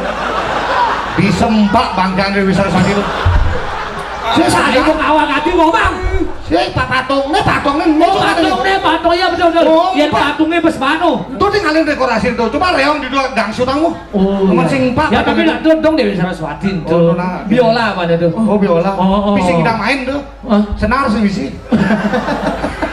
Bisa empat bangkang Déwi Saraswati itu. Saya sadar. Ibu ngawang hati ngomong. Saya pa-, patungnya, patungnya, oh, patungnya, patung, ya, betul, betul. Oh, yén patungnya bes bano. Itu tinggalin dekorasi itu. Coba réong di dua dangsu tamu. Oh, iya. Sing empat. Ya, tapi nak dong Déwi Saraswati itu. Oh, nah. Biola apa ada tuh? Oh, biola. Oh, oh. Bisa kita main tuh. Hah? Senar sih bisi.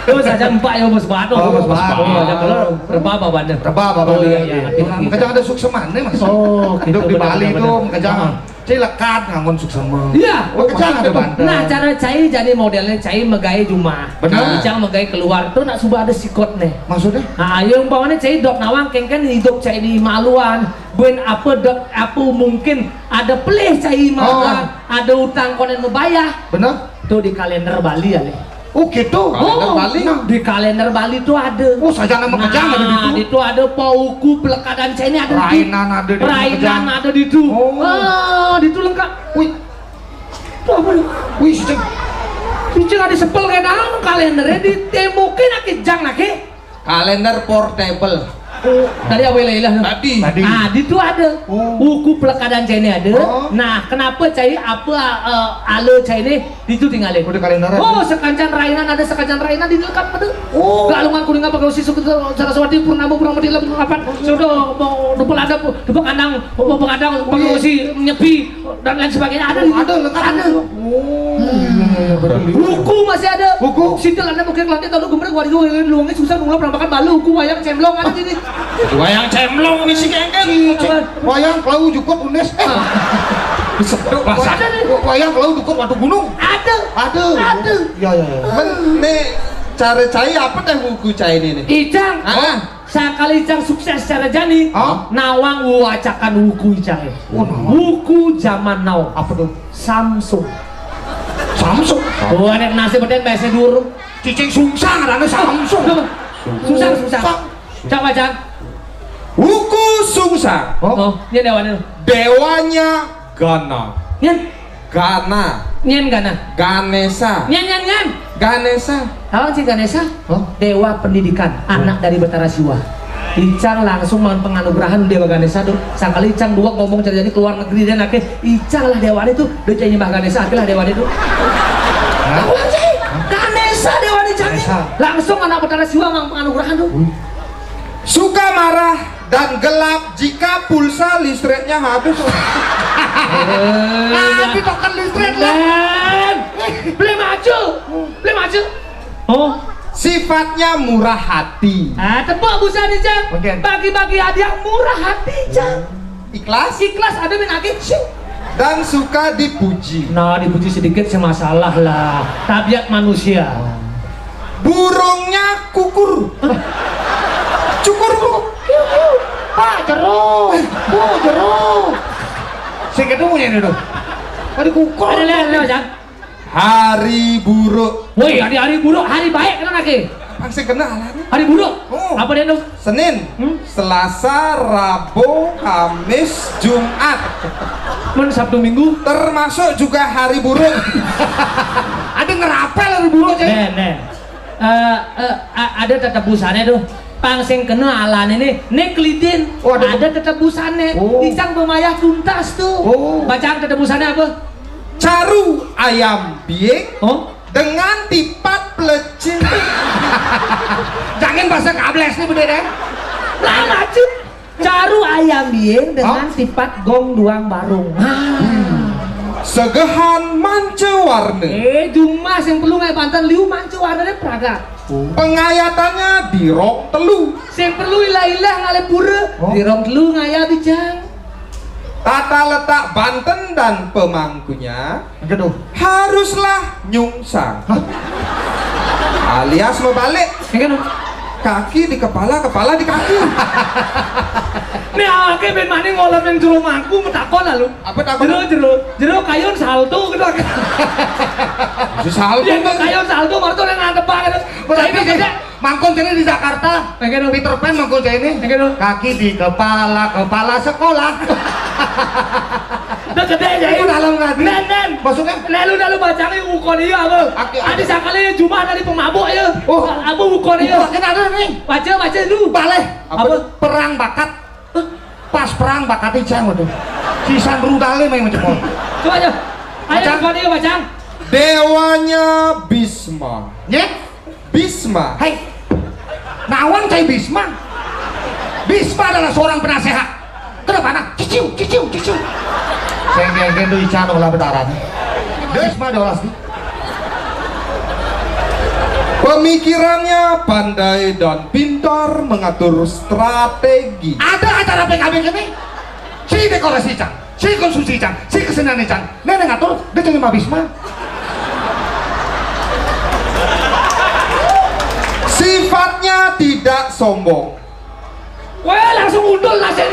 Terus aja empat ya, bes bano. Oh, bes bano. Oh, ada kalau rebab apa ada? Rebab apa ada? Oh, iya, iya. Kejang ada sukseman nih, Mas. Oh, gitu, di Bali itu kejang. Cai lekat nganggon suksema. Iya. Kejang ada banten. Nah, cara cai jadi modelnya cai megai jumah. Benar. Icang megai keluar tuh nak suba ada sikot nih. Maksudnya? Nah, ayo umpamanya cai dok nawang kéngkén hidup cai di maluan. Buen apa dok apa mungkin ada pelih cai maluan, ada utang konen membayar. Benar. Tuh di kalender Bali ya, Le. Oh, gitu. Kalender Bali. Nah, di kalender Bali tuh ada. Oh, saja nama kejang ada di situ. Nah, itu ada pauku pelekadan cai ini ada di situ. Rainan ada di situ. Rainan ada di situ. Oh. Ah, di situ lengkap. Wih. Itu apa lu? Wih, Ceng. Ceng ada sepel kayak naon kalendernya ditembokin ake jang ake. Kalender portable. Oh, tadi apa ilah-ilah? Tadi. Tadi. Ah, di situ ada. Oh. Uku pelekadan cai ini ada. Oh. Nah, kenapa cai apa, eh, ala cai ini di situ tinggalin? Udah kalender. Oh, sekancan rainan ada, sekancan rainan di dekat ada. Oh. Galungan kuning apa kau si suku Saraswati Purnama Purnama di apa? Sudah mau dupa ada, dupa kandang, mau pengadang, pengusi nyepi. Dan lain sebagainya ada di situ. Ada, lengkap ada. Oh, iya, iya, betul. Buku masih ada. Buku. Situ ada mungkin nanti tahu gembreng waduh luangnya susah nulap penampakan balu buku wayang cemlong ada di sini. Wayang cemlong ini si kengkeng. Wayang kelau jukut unes. Beseduk bahasa. Ada nih. Wayang kelau jukut waktu gunung. Ada. Ada. Ada. Ya, ya, ya. Men, nih, cara cai apa teh buku cai ini nih? Ijang. Ah. Sakali Icang sukses secara jani, nawang wacakan wuku Icang. Oh, nawang. Wuku zaman now. Apa tuh? Samsung. Samsung? Oh, ada nasi beden bahasa dulu. Cicing sungsang, ada Samsung. Susah, susah. Coba, Cang. Wuku sungsang. Oh, ini dewa nih. Dewanya Gana. Nyen. Gana. Nyen Gana. Ganesa. Nyen, nyen, nyen. Ganesa. Tahu si Ganesa? Hah? Dewa pendidikan, anak dari Betara Siwa. Icang langsung mangan penganugerahan Dewa Ganesa tuh. Sakali Icang dua ngomong cara jadi ke luar negeri dan akhir Icang lah dewa itu, udah jadi Mbah Ganesa, akhirlah dewa itu. Hah? Tahu sih? Ganesa dewa ini jadi. Ganesa. Langsung anak Betara Siwa mangan penganugerahan tuh. Suka marah dan gelap jika pulsa listriknya habis. Ah, di token listrik lah. Beli maju, beli maju. Oh, sifatnya murah hati. Ah, tepuk busan nih, Cang. Bagi-bagi hadiah murah hati, Cang. Ikhlas? Ikhlas, ada main akeh. Dan suka dipuji. Nah, dipuji sedikit sih masalah lah. Tabiat manusia. Burungnya kukur. Cukur. Pak Jero, Bu Jero. Sing ketemu ya ini tuh. Tadi kukur. Ada lihat, lihat, Cang. Hari buruk. Woi, hari, hari buruk, hari baik kena lagi. Apa sih kena alami? Hari buruk. Oh. Apa dia tuh? Senin, Selasa, Rabu, Kamis, Jumat. Men Sabtu Minggu. Termasuk juga hari buruk. Ada ngerapel hari buruk, Cek. Nih, nih. Eh, eh, a-, ada tetebusannya tuh. Pang sing kena alan ini, nih kelidin. Oh, ada. Ada tetebusannya. Oh. Icang bemayah tuntas tuh. Oh. Bacaan tetebusannya apa? Caru ayam biing. Oh? Dengan tipat pelecing. Jangan bahasa kables nih, bener ya? Lah, maju Ayam biing dengan Hah? Tipat gong duang barung. Segehan manca warna. Eh, jumah sing perlu ngai banten liu manca warnane pragat. Pengayatannya di rong telu. Sing perlu ilah-ilah ngalih pura. Oh. Di rong telu ngayah bicang. Tata letak banten dan pemangkunya Enggak dong. Haruslah nyungsang. Hah? Alias mebalik. Enggak dong. Kaki di kepala, kepala di kaki. Nih awake ben mani ngolah yang jero mangku metakon lalu. Apa takon? Jero, jero, jero kayun salto gitu. Susah. Iya, kayun salto marto nang antep banget. Berarti Jadi, beda. Mangkon kene di Jakarta. Peter Pan mangkon kene. Kaki di kepala, kepala sekolah. Udah gede ya. Itu dalam hati. Nen, nen. Maksudnya? Nek lu, nek lu bacane ukon iya apa? Adi sakale jumah dari pemabuk ya. Oh. Apa ukon iya? Ukon ada nih. Baca, baca dulu. Baleh. Apa? Perang bakat. Pas perang bakat icang waduh. Sisan rudale main mencepol. Coba aja. Ayo, bacang. Dewanya Bisma. Nyet? Bisma. Hai. Nawan cai Bisma. Bisma adalah seorang penasehat. Kenapa anak? Ciciu, ciciu, ciciu. Saya ngegen tuh ican olah betaran. Bisma diolah sih. Pemikirannya pandai dan pintar mengatur strategi. Ada acara P K B ini? Si dekorasi cang, si konsumsi cang, si kesenian cang. Nenek ngatur, dia cuma Bisma. Sifatnya tidak sombong. Weh, langsung undul nasib.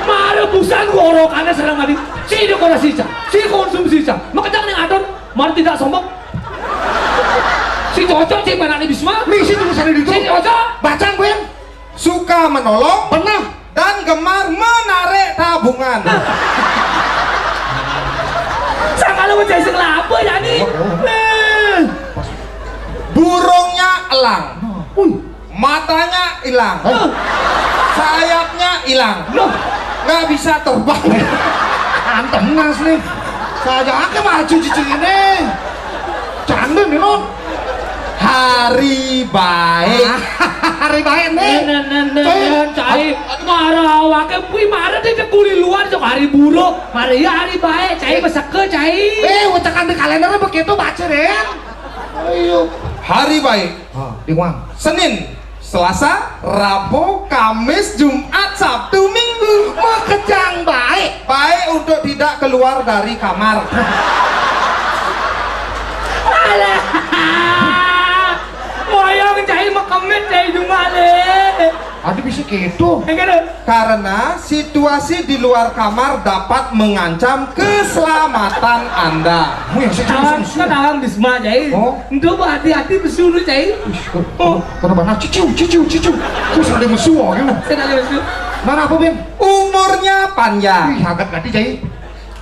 Mare busan gua orokannya serang tadi. Si dekorasi cang, si konsumsi cang. Makanya nih ngatur, mari tidak sombong. Si cocok si mana nih Bisma? Misi tulisannya di Si cocok. Bacang gue. Suka menolong. Pernah. Dan gemar menarik tabungan. Sama lu mau jadi kelapa ya nih. Eh. Burungnya elang. Matanya hilang. Sayapnya hilang. Nggak bisa terbang. Antem nas nih. Saja ake maju cicing ini. Canda nih, Ron. Hari baik. Hari baik nih. Nen, nen, nen, Cai. Nen, Cai. Marah awake kuwi marah di kuli luar cok hari buruk. Mari ya hari baik, Cai meseke, Cai. Eh, ucakan di kalendernya begitu baca deh. Ayo. Hari baik. Ah, di mana? Senin, Selasa, Rabu, Kamis, Jumat, Sabtu, Minggu. Makejang baik. Baik untuk tidak keluar dari kamar. Alah. Moyong cai mekemit cai jumale. Ada bisa gitu. Enggak ada. Karena situasi di luar kamar dapat mengancam keselamatan Anda. Wih, saya Alam, serius. Kan alam Bisma, Cai. Oh. Ndu hati-hati besuru, Cai. Ih, kok, Oh. Kena banget ciciu, ciciu, ciciu. Terus ada musuh, oh, gitu. Saya ada musuh. Mana apa, Ben? Umurnya panjang. Wih, agak ganti, Cai.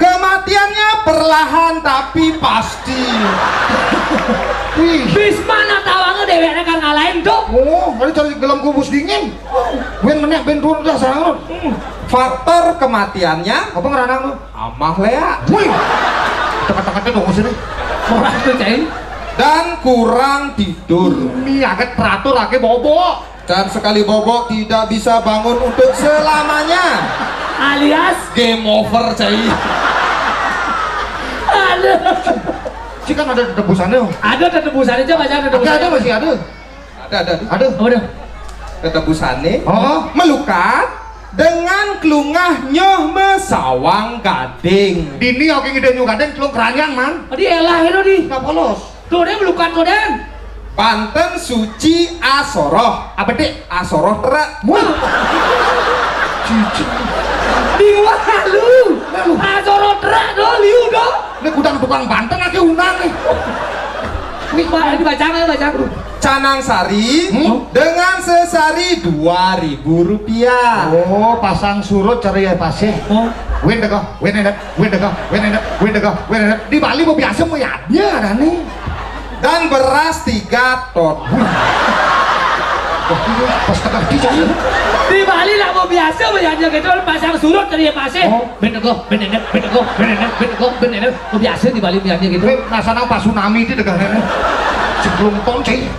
Kematiannya perlahan tapi pasti. Wih. Bisma nak tawangnya deweknya kan ngalahin tuh. Oh, ada cari gelam kubus dingin. Ben menek, ben turun dah sarang lu. Faktor kematiannya Apa ngeranang lu? Amah Lea. Wih. Tengah-tengahnya dong sini. Orang tuh, Cai. Dan kurang tidur. Ini agak teratur, agak bobo. Dan sekali bobok tidak bisa bangun untuk selamanya. Alias game over, Cai. Aduh. Sih kan ada tebusannya. Ada tebusannya, coba aja ada tebusannya. Ada, masih ada. Ada, ada. Ada. Apa dah? Tetebusannya. Oh. Melukat dengan kelungah nyoh mesawang gading. Dini oke ngide nyu gading kelung keranjang, man. Tadi elah itu di. Nggak polos. Tuh, dia melukat tuh, Den. Banten suci asoroh. Apa, Dik? Asoroh terak. Wah. Cici. Di wah lu. Lalu. Asoroh terak do, liu do. Ini gudang tukang Banten lagi unang nih. Ini Pak, ini bacaan, bacaan. Canang Sari Hmm? dengan sesari dua ribu rupiah. Oh, pasang surut cari ya pasih. Oh. Win deko, win enet, win deko, win enet, win deko, win enet. Di Bali mau biasa mau ya, ya ada nih. Dan beras tiga ton. Wah, ini pas tengah di Cai. Di Bali lah mau biasa mau ya gitu pasang surut cari ya pasih. Oh. Ben deko, ben enet, ben deko, ben enet, ben deko, ben enet. Mau biasa di Bali biasanya gitu. Ini rasanya pas tsunami itu deko. Sebelum ton, Cai.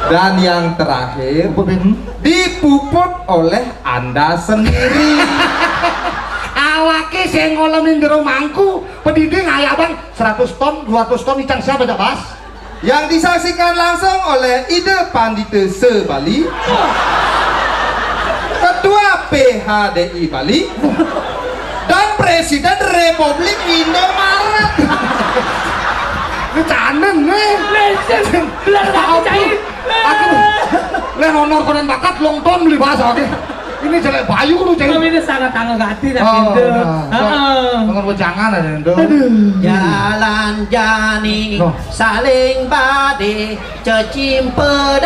Dan yang terakhir, dipuput oleh Anda sendiri. Awake sing ngolemi jero mangku, pedidi ngayak, Bang, seratus ton, dua ratus ton, icang siapa, Cak Bas? Yang disaksikan langsung oleh Ida Pandita Sebali, Ketua P H D I Bali, dan Presiden Republik Indomaret. Ini canen nih. Presiden, bener, aku cai. Aku, leh honor konen bakat, long ton beli bahasa, oke. Ini jelek bayu lu, cai. Kami ini sangat tangga hati, nah, Oh, gitu. Nah, so, heeh, nomor wejangan ada itu. Aduh. Jalan jani, loh, saling badi cecimpedan.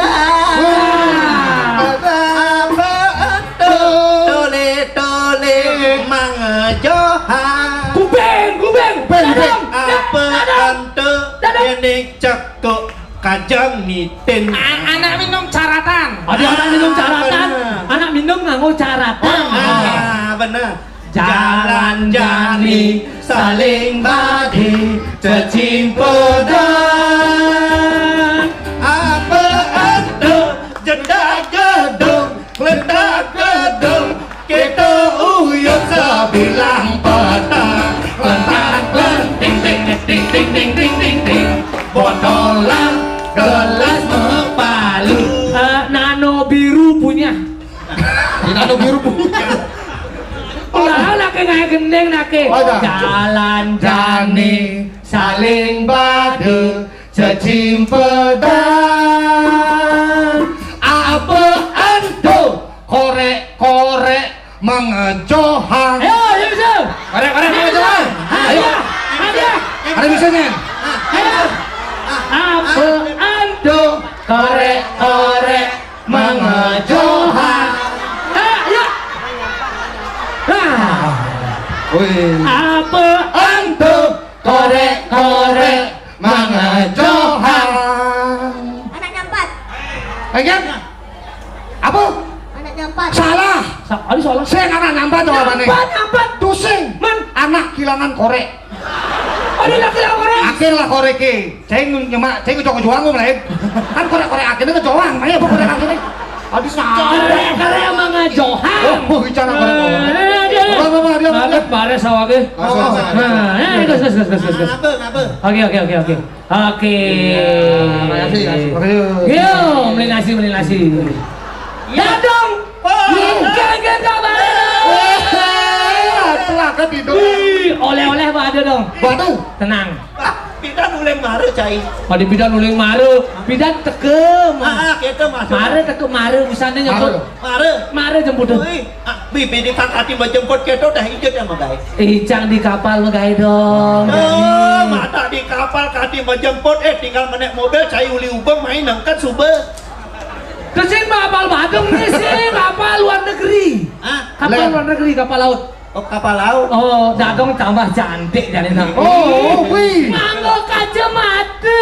Wah. Apa entuk tole-tole mangejohan. Kuping, kuping. Kuping, kuping. Dadong, apa dadong, entuk dadong, ini cekuk kajang mitin. A-, anak minum caratan. Ada anak minum caratan. Ah, benar. Anak minum nganggo caratan. Ah, benar. Jalan jani saling badi cecimpedan. Apa entuk jedak gedung, letak gedung, kita uyut sebilang petang. Lentang lenting ting ting ting ting ting ting ting. Botolan gelas mepalu. Eh, nano biru punya. Di nano biru punya. Lah, laki ngae gendeng nake. Oh, dah. Jalan jani saling bade cecimpedan. Apa ento korek-korek mengejohan? Ayo, ayo, bisa. Korek-korek mengejohan. Ayo. Ayo. Ada bisanya. Ayo. Apa ento korek-korek mengejohan? Ayo. Nah. Wih. Apa ento korek-korek mangajohan. Anak nyampat. Lagi? Apa? Anak nyampat. Salah. Sa-, aduh, salah. Sing anak nyampat jawabane. Nyampat, nyampat. Tusing. Man. Anak kilangan korek. Aduh, anak kilangan korek. Akhir lah korek e. Ceng nyemak, ceng ngejok-ngejok lain. Kan korek-korek akhirnya ngejawang, ayo apa korek akhirnya? Aduh, salah. Korek-korek mangajohan. Oh, oh, bicara korek. Apa, apa, apa, dia, apa, dia? Bares awake. Oh, oh, oh. Nah, eh, gas, gas, gas, gas, gas, gas. Ngapa, ngapa? Oke, oke, oke, oke. Oke. Iya, makasih, makasih. Makasih. Yo, melinasi, melinasi. Iya. Dadong. Oh, iya. Geng, geng, geng, balik. Eh, telah kan itu. Wih, oleh-oleh apa ada dong? Waduh. Tenang. Ah, pidan uling mare, cai. Pada pidan uling mare, pidan teke. Ah, ah, gitu maksudnya. Mare teke, mare usane nyebut. Mare. Mare. Mare jemput. Wih, ah, bibi di kaki menjemput gitu dah, ijut yang megai. Icang di kapal megai dong. Oh, mata di kapal kaki menjemput, eh, tinggal menek mobil, cai uli ubeng main nangkat suba. Terus sing kapal Badung nih, sing kapal luar negeri. Hah? Kapal luar negeri, kapal laut. Oh, kapal laut. Oh, dadong tambah cantik jane nah. Oh, wih. Nganggo kacamata.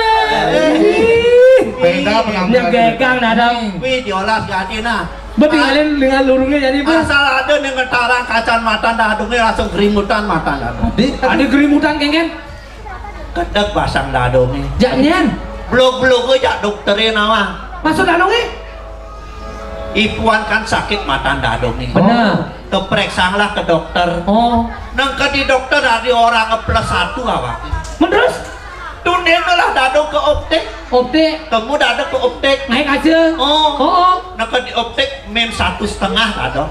Eh. Ih. Beda penampilan. Nyegegang dadong. Wih, diolas ganti nah. Betinggalin dengan lurungnya jadi, Bang. Asal ada ning ngetarang kacan mata dadonge langsung gerimutan mata dadong. Adi, adi gerimutan, Kengken. Kedek basang dadonge. Jak nyen. Blok-blok jak doktere nawang. Maksud dadonge? Ipuan kan sakit mata dadonge. Bener. Kepreksanglah ke dokter. Oh. Nang ke di dokter hari orang plus satu awak. Terus? Tundene lah dadong ke optik. Optik. Temu dadong ke optik. Naik aja. Oh. Oh, oh. Nang ke di optik min satu setengah dadong.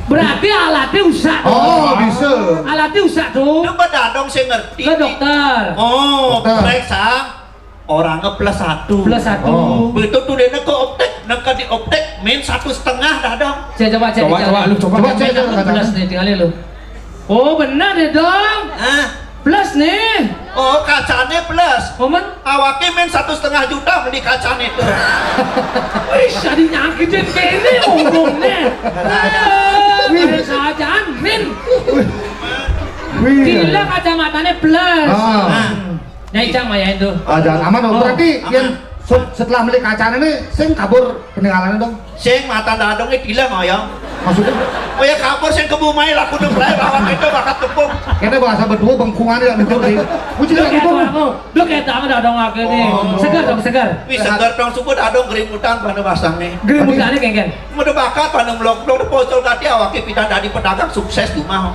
Berarti alatnya usah dong. Oh, bisa. Alatnya usah dong. Coba dadong sing ngerti. Ke dokter. Oh, dokter. Periksa. Orangnya plus satu. Plus satu. Oh. Begitu tuh dia ke optik, nang ke di optik min satu setengah dadong. Saya coba cek. Coba, coba, lu coba. Coba cek, cek, cek. Plus nih, tinggalin lu. Oh, benar deh dong. Hah? Plus nih. Oh, kacanya plus. Momen? Awaknya min satu setengah juta beli kacanya itu. Wih, jadi nyakitin kayak ini ngomongnya. Wih. Sajaan min. Wih. Gila, kacamatanya plus. Ah. Nah. Nyai Cang mayain tuh. Ah, jangan aman dong. Oh. Berarti aman. Yang se-, setelah beli kacanya nih, sing kabur peninggalannya dong. Sing matan dadongé tilem, Oyong. Maksudnya? Oh ya, kapur sing kebumai laku dong lair lawan itu bakat tepung. Kita bahasa berdua bengkungan ya, betul sih. Kucing lagi tuh. Duh, kayak tamu dadong aké nih. Oh. Segar dong, segar. Wih, segar dong, subuh dadong gerimutan pada basangnya. Gerimutannya kengken. Udah bakat pada melok-melok, udah pocol kati awaké pindah dari pedagang sukses di mah.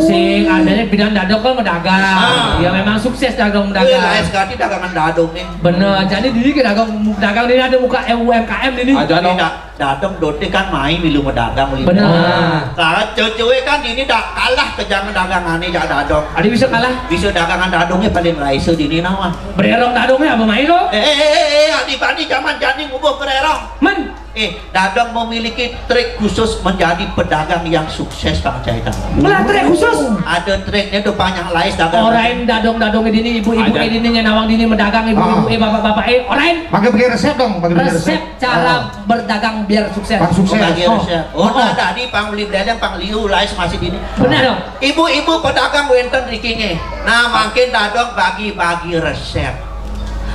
Sing adanya pindah dadong kan medagang. Ah. Ya memang sukses dadong medagang. Lain sekali dagangan dadong nih. Bener, jadi dini ke dagang, dagang ini ada muka U M K M ini. Aja dong. Dadong dote kan main milu medagang milu. Bener. Saat cewek kan ini dah kalah ke jangan dagangannya jak dadong. Ada bisa kalah? Bisa dagangan dadongnya paling laisa dini nawa. Bererong dadongnya apa main lo? Eh, eh, eh, eh, eh, adi bani zaman jani ngubuh bererong. Men. Eh, dadong memiliki trik khusus menjadi pedagang yang sukses, Bang Caitan. Lah, trik khusus? Ada triknya tuh panjang lais dagang. Orain dadong-dadong dini, ibu-ibu dini, nawang dini, medagang, ibu-ibu, eh, bapak-bapak, eh, orain. Pakai pakai resep dong, pakai resep. Resep cara berdagang biar sukses. Bang sukses. Oh, bagi resep. Oh, nah, tadi pang beli belereng, pang liu, lais masih dini. Benar dong. Ibu-ibu pedagang wénten rikingé. Nah, makin dadong bagi-bagi resep.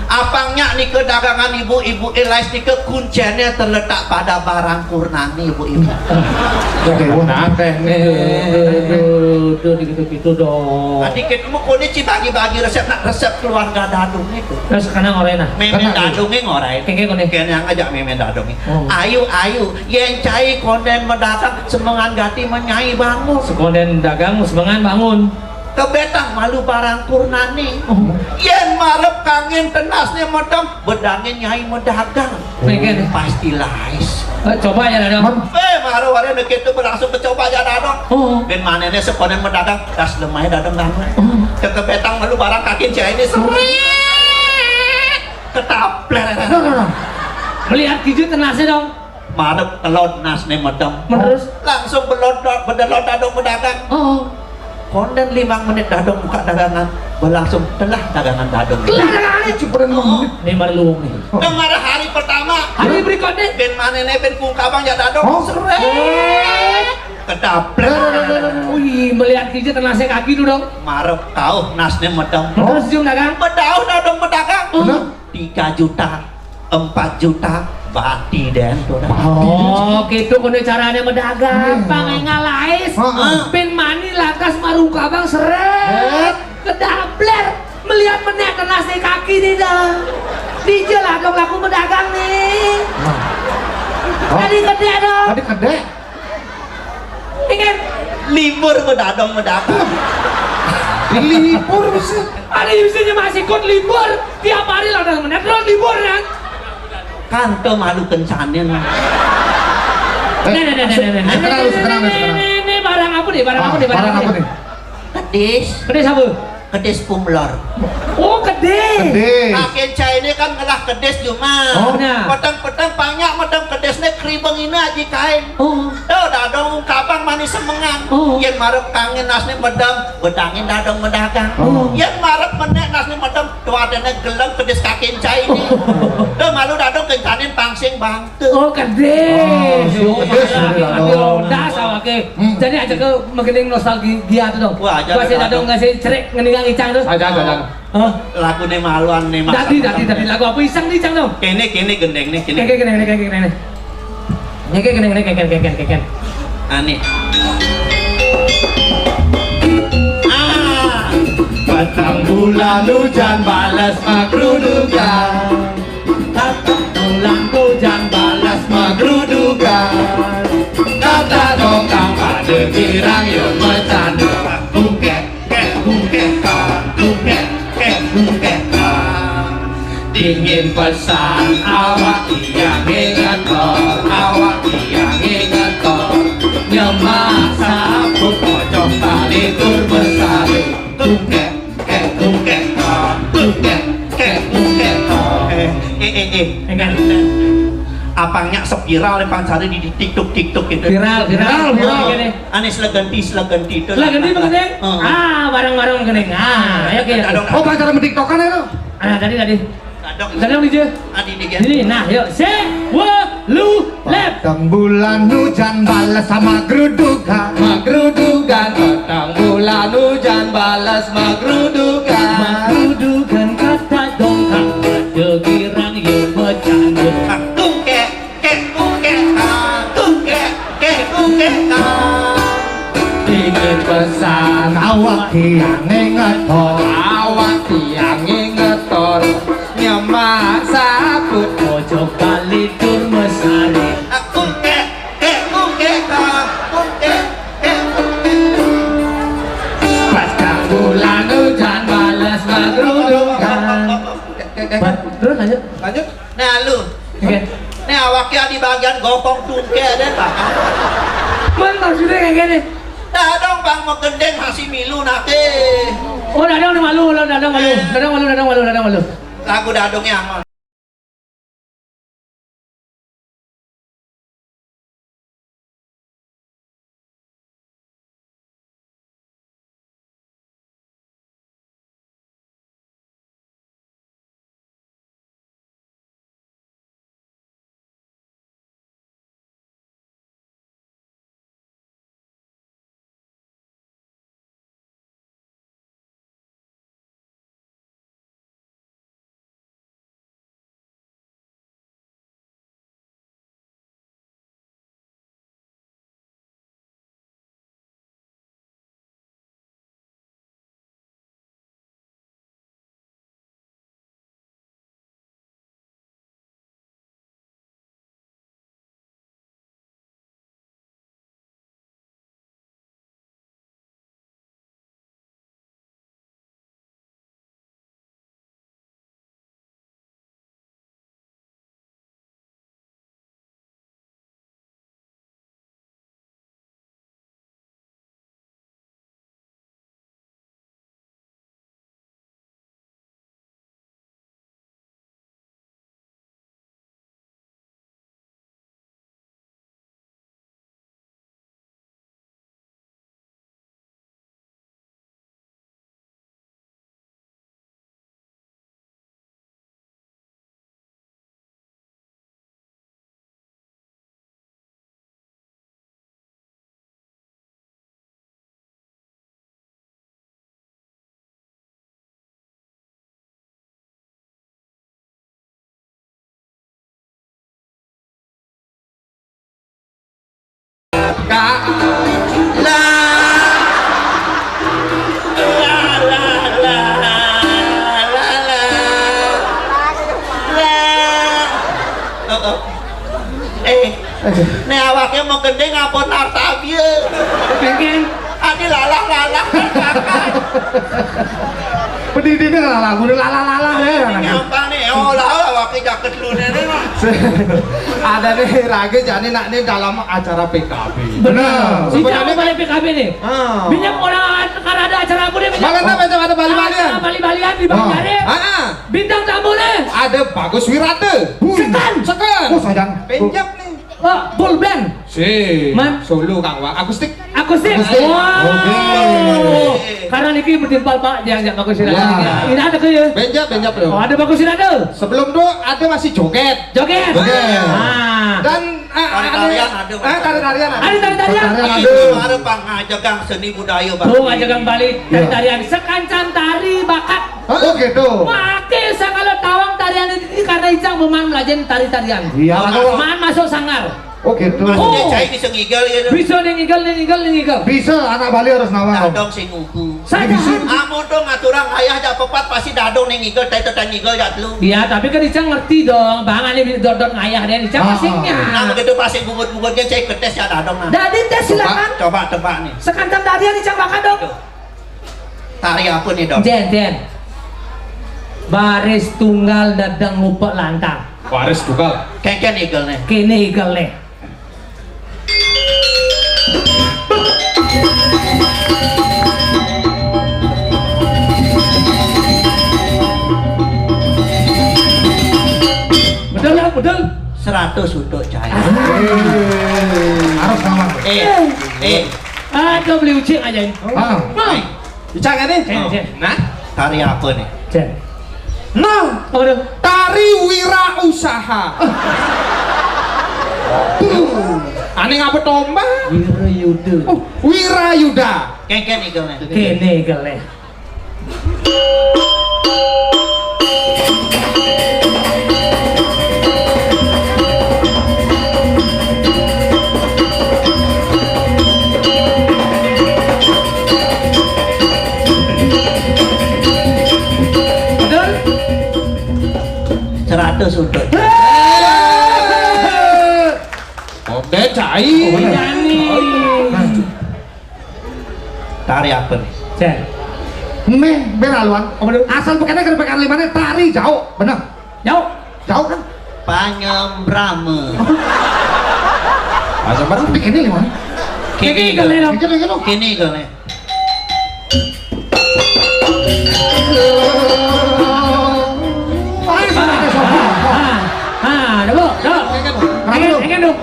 Apangnya nika dagangan ibu-ibu, eh, lais nika kuncinya terletak pada barang kurnani ibu-ibu. Oke, wah, nate nih. Aduh, aduh, gitu-gitu dong. Tadi ketemu kone ci bagi-bagi resep, nak resep keluarga dadong itu. Terus kenang orena. Mémé dadongé ngorai. Kengke kone. Kene yang ngajak mémé dadongé. Oh. Ayu, ayu, yén cai konden medagang semengan gati menyai bangun. Sekonden dagang semengan bangun. Kebetang malu barang kurnani. Oh. Yén marep kangin tenasné medem, bedangin nyai medagang. Pasti lais. Eh, coba ya, dadong. Eh, maro waré nek itu berlangsung kecoba ya, dadong. Oh. Ben manene sekonen medagang, das lemai dadong, dadong. Oh. Kekebetang malu barang kaki cai ini seret. Ketapler. No, no, no. Melihat kiju tenasnya dong. Marep telon nasné medem. Terus? Langsung belon, bedelon dadong medagang. Oh. Konden limang menit dadong buka dagangan, berlangsung telah dagangan dadong. Telah dagangan. Cuma limang menit. Ini baru luwung nih. Kemarin hari pertama. Hari berikutnya. Ben manene ben kungkabang ya dadong. Oh. Seret. Kedaplet. Wih, melihat kiju tenasnya kaki tuh dong. Marep kauh nasné medem. Terus jum dagang. Bedauh dadong medagang. Bener. Tiga juta, empat juta, bati den tuh dah. Oh, gitu kone caranya medagang. Pang engalais. Heeh. Pin mani lantas marung kabang seret. Kedabler. Melihat menek kena si kaki nih dah. Dijel dong laku medagang nih. Nah. Oh. Tadi gede dong. Tadi gede. Ingat, libur bedadong medagang. Libur bisa. Ada isinya masih ikut libur. Tiap hari lah udah menetron libur kan. Kan tuh malu kencanin. Nih, nih, nih, nih, nih, nih. Sekarang lu, sekarang lu, sekarang. Nih, nih, nih, barang apa nih? Barang apa nih? Barang apa nih? Kedis. Kedis apa? Kedis pumlor. Oh, kedis. Kedis. Kakek cai ini kan ngelah kedis cuma. Oh. Nah. Peteng-peteng banyak medem kedis nih keribeng ini aji kain. Oh. Tuh, dadong kabang manis semengan. Oh. Yen marep kangen nasne medem, bedangin dadong medagang. Oh. Yen marep menek nasne medem, tuadene gelem kedis kakek cai ini. Oh. Tuh, malu dadong kencanin pangsing bang. Oh, kedis. Oh, kedis, kedis, aduh, aduh. Das awake. Hmm. Jadi aja ke menggiling nostalgia tuh dong. Wah, aja. Gua sih dadong ngasih cerik ngeningang icang tuh. Aja, aja, aja. Hah? Lagune maluan nih, Mas. Tadi, tadi, tadi lagu apa iseng nih, Cang, dong? Kene, kene gendeng nih, kene. Kene, kene, kene, kene, kene. Kene, kene, kene, kene, kene, kene. Ani. Ah, petang bulan hujan balas magrudugan. Bulan hujan balas magrudugan. Kata dongkang pada girang yo bercanda. Bungkek, kek, bungkek, kek, bungkek, kek, bungkek. Dingin pesan awak yang inget kor, awak yang inget kor. Nyemak saput pojok tali tur bersari. Bungkek, Kek, bungkek, bungkek, kek, bungkek. Eh, eh, eh, eh. Enggak. Apangnya seviral yang pancari di, di TikTok, TikTok gitu. Viral, viral. Viral, viral. Gini. Ane selegenti, selegenti itu. Selegenti lah, begitu? Heeh. Ah, bareng-bareng gini. Ah, ayo, oke, oke. Oh, pacaran di TikTokan ya lo? Ah, tadi, tadi. Dadong. Dadong, D J. Ah, di, di, di. Sini, nah, yuk. Se, we, lu, lep. Petang bulan hujan balas sama gerudukan. Magrudugan, petang bulan hujan balas magrudugan. Magrudugan kata dongkang, aja girang yo bercanda. Tungkek, kek, tungkek. Sang awak tiangé ngetor. Awak tiangé ngetor. Nyemak saput. Ojo bali tur mesari. Aku kek, kek, ku kek, aku kek, kek, ku kek. Pas bulan hujan bales magrudungan. Terus lanjut. Lanjut. Nah, lu. Oke. Nih, awaknya di bagian gokong tungke ada, Bang. Mun maksudnya kayak gini. Dah dong, Bang, mau gendeng masih milu nanti. Oh, dadong nih malu, lo dadong malu. Dadong malu, dadong malu, dadong malu. Lagu dadongnya aman. Kak, la, la, la, la, la, la, la. Oh, oh. Eh, nih awaknya mau gending apa nartabieu? Pengen. Adi lalah-lalah. Pendidikan lalah, udah lalah-lalah ya. Ini gampang nih, oh lah, awaknya jaket lu nih, nih, mah. Ada nih, raga jani nak nih dalam acara P K B. Benar. Sebenarnya balik P K B nih. Ah. Banyak orang akan ada acara apa nih? Banyak. Malah apa itu ada bali-balian? Ada bali-balian di Banjar. Ah, ah. Bintang tamu nih. Ada Bagus Wirata. Sekan. Sekan. Oh, sayang. Penjap nih. Oh, full band. Si. Man. Solo, Kang Wak. Akustik. Akustik. Akustik. Wow. Oke. Karena niki bertimpal, Pak, yang jak Bagus Wirata. Ya. Ini ada ke ya? Benjap, benjap, bro. Oh, ada Bagus Wirata. Sebelum itu ada masih joget. Joget. Joget. Ah. Dan, ah, tari-tarian ada. Ah, tari-tarian ada. Ada tari-tarian. Tari-tarian ada. Itu baru, Pak, ngajegang seni budaya, Pak. Tuh, ngajegang Bali, iya, tari-tarian. Sekancan tari bakat. Oh, gitu. Maké sakala tawang tarian ini karena Icang meman melajen tari-tarian. Iya, betul. Man masuk sanggar. Oh, gitu. Maksudnya, oh, cai bisa ngigel gitu. Bisa nih ngigel, nih ngigel, nih ngigel. Bisa, anak Bali harus nawang. Dadong sing ngugu. Saya bisa. Amun tuh ngaturang ayah jak pepat pasti dadong nih ngigel, teh teteh ngigel jak lu. Iya, tapi kan Icang ngerti dong, Bang, ini dodot ngayah deh, Icang, ah, pasingnya. Nah, begitu pasing bungut-bungutnya cai ketes ya dadong nah. Jadi tes silakan. Coba, coba, coba nih. Sekancan tarian Icang bakat dong. Aduh. Tari apa nih, Dok? Jén, jén. Baris tunggal nedeng ngupek lantang. Baris tunggal. Kénkén igel nih. Kéné igel nih. Betul ya, betul. Seratus untuk cahaya. Harus sama. Eh, eh. Ada beli ucing aja ini. Ah. Nah. Icang ini? Cén, cén. Nah, tari apa nih? Cén. Nah, apa tuh? Tari wira usaha. Aning apa tombah? Wira Yuda. Oh, wira Yuda. Kénkén igel nih. Kéné igel nih. Terus untuk. Ombe cai. Tari apa nih? Jen. Meh, ben aluan. Apa dulu? Asal pekene kerbekan limane tari jauh, bener. Jauh. Jauh kan? Panyembrame. Asal barang pekene limane. Kene kene. Kene kene. Kene kene. Ayo, sobat, sobat. Ah, ah, dulu, dulu. Kenapa lu? Kene dong.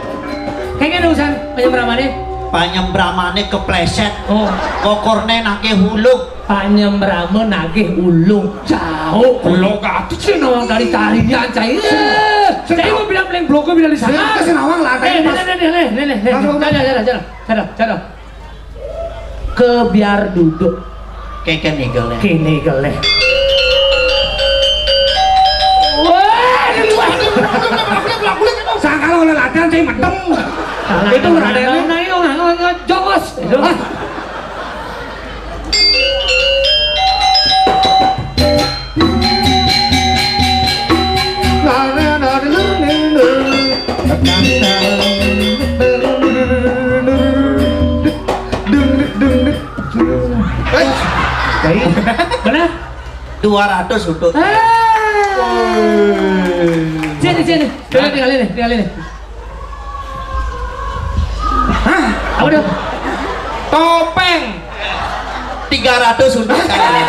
Kene dong san, panyembramane. Panyembramane kepleset. Oh. Kokorne nake huluk. Panyembrame nagih ulung. Jauh. Kula kati sing nawang tari-tarian, cai. Eh, cai mau bilang paling bloko bilang di sana. Sing nawang lah, eh, nih, nih, nih, nih, nih, nih, nih. Langsung. Jadah, jadah, jadah. Jadah, jadah. Kebiar duduk. Keke nih, gele. Kene gele. Wah, ini luar. Sangkal oleh latihan, cai medem. Itu berada. Nah, nah, nah, nah, nah, jongos. Itu. Ah. Mana? Dua ratus untuk. Ah. Sini, sini. Tinggal, tinggal ini, tinggal ini. Hah? Apa tuh? Topeng. Tiga ratus untuk saya.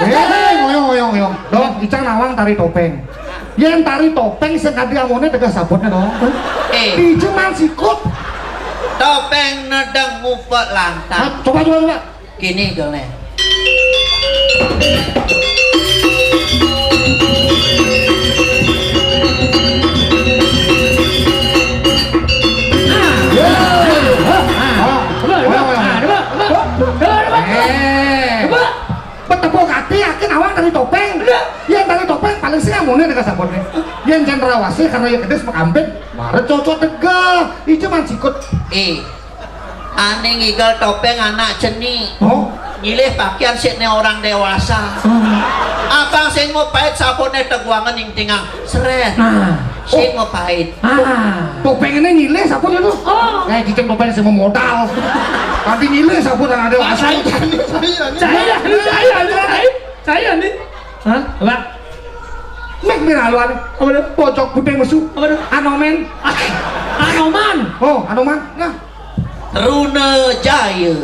Eh, ngoyong, ngoyong, ngoyong. Dong, icang nawang tari topeng. Yen tari topeng sing kadi amone tegah sabotne, dong. Eh. Dijeman sikut. Topeng nedeng ngupek lantang. Hah? Coba, coba, coba. Kene, gone. Eh. Petepuk ati, yakin awang tari topeng. Yen tari topeng paling sing amune nek sabone. Yen cendrawasih karena ya gedhe makampet, mare cocok tegah. Ijo man sikut. Eh. Ane ngigel topeng anak jeni. Oh. Nyilih pakaian sik ne orang dewasa. Oh. Abang sing mau pahit sabone teguangen ing tingang. Sret. Nah. Sing mau pahit. Ah. Topeng ini nyilih sabun itu. Oh. Kayak cicing topeng sing mau modal. Tapi nyilih sabun anak dewasa. Saya, saya, saya, saya, saya, saya nih. Hah? Apa? Mek mira luar. Apa tuh? Pojok putih mesu. Apa tuh? Anomen. Ah, Anoman. Oh, Anoman. Nah. Runa Jaya.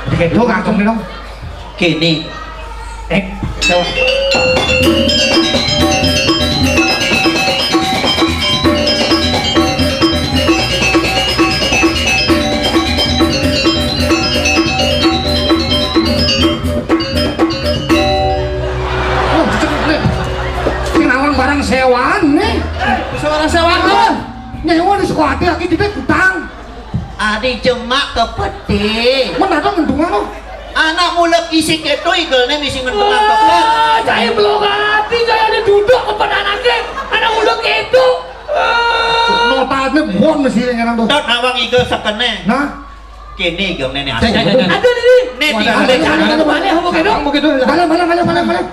Dikit dong, kacung nih dong. Kene. Eh, coba. Oh, cek, nih. Sing nawang barang sewaan nih. Bisa barang sewaan, ah. Nyewa di sekolah lagi tidak utang. Adi jemak ke peti. Men ada ngendungan lo. Anak mulek isi keto igelne misi ngendungan ke peti. Wah, saya belum ngerti, saya ada duduk ke penanake. Anak mulek keto. Notane bon mesti yang nang tuh. Dot nawang igel sekene. Nah, kene igel nene asli. Ada di sini. Nene. Ada, ada, ada, ada, ada. Balik, balik, balik, balik.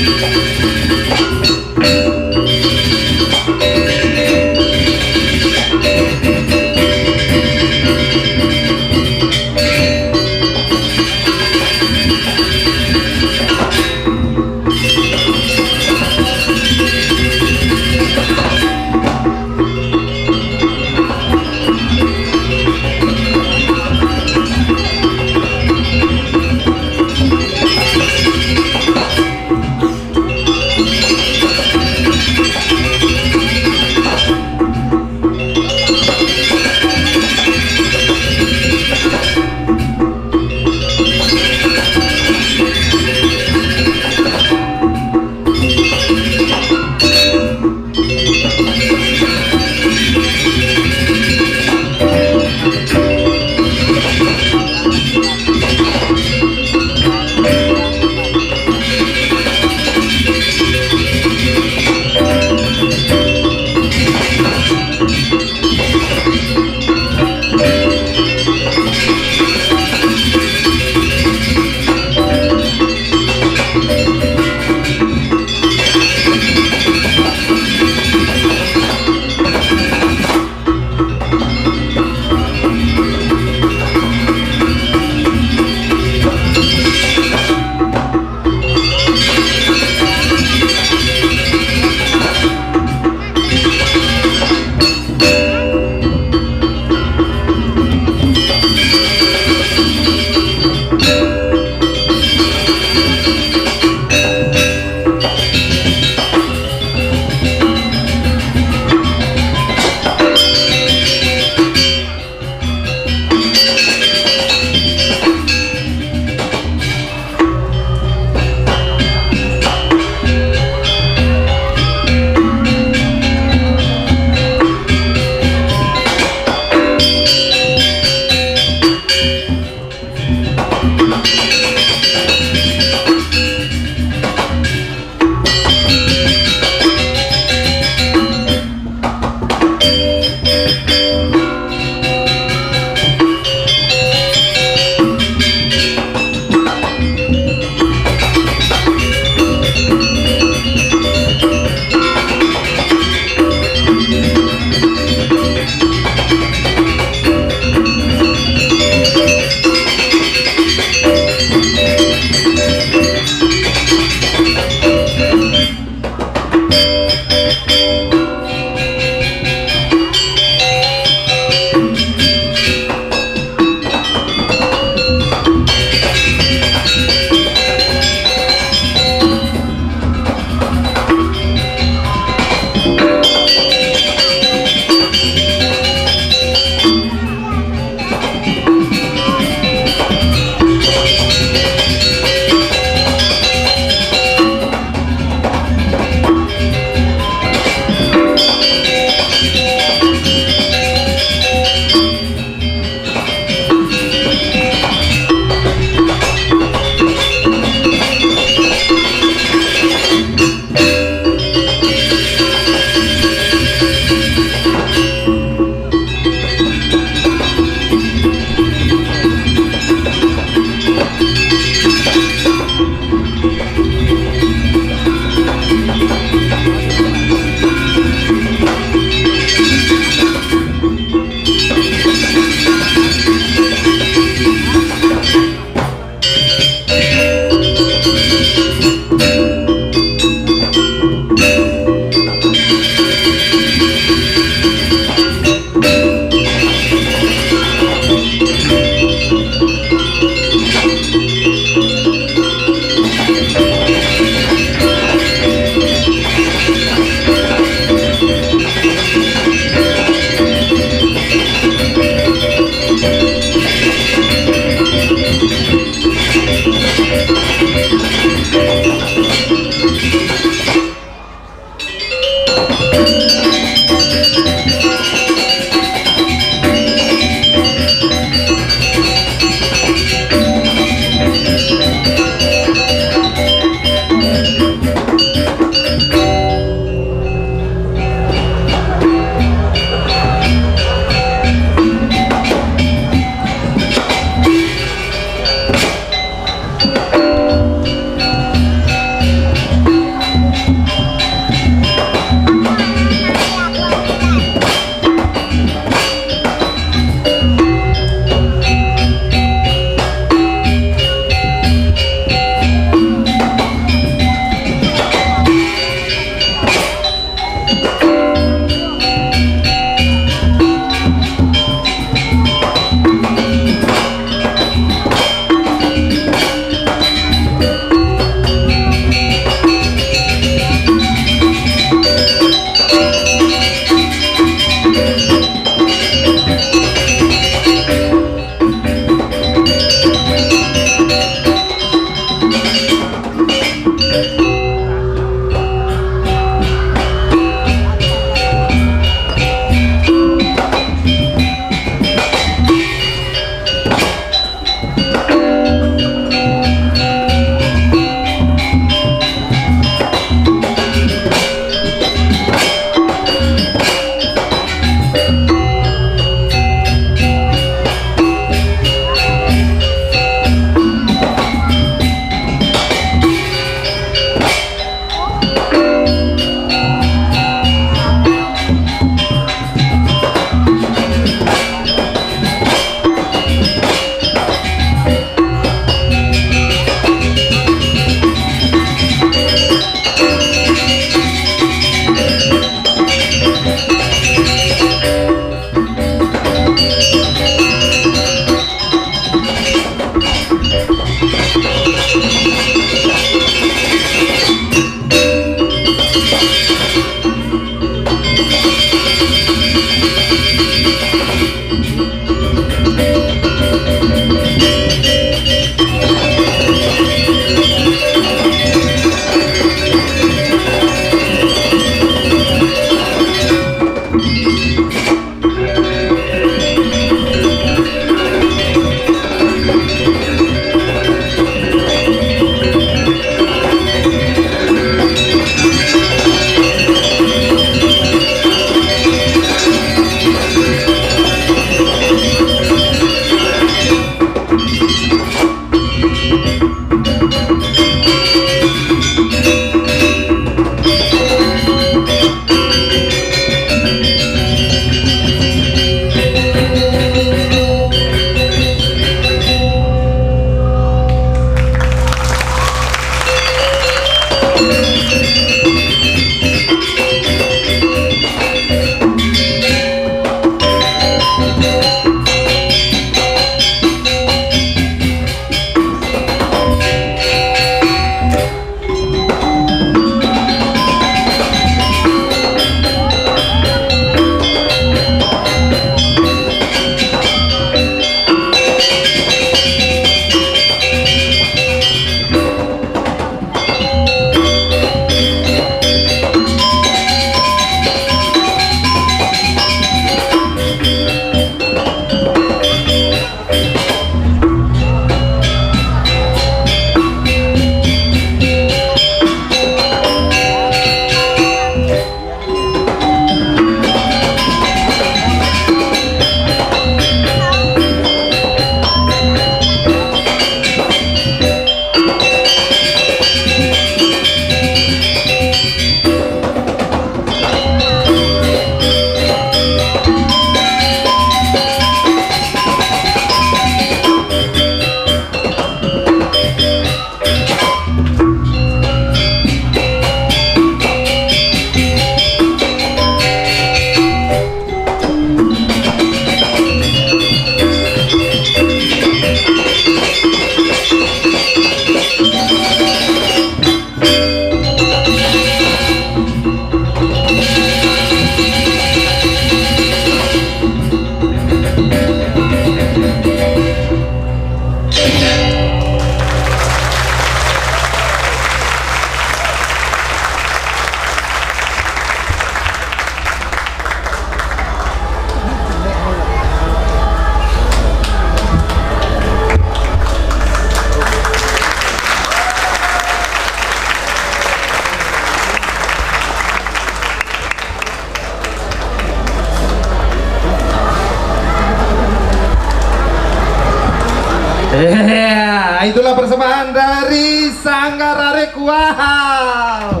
Ya, itulah persembahan dari Sanggar Arek. Wow.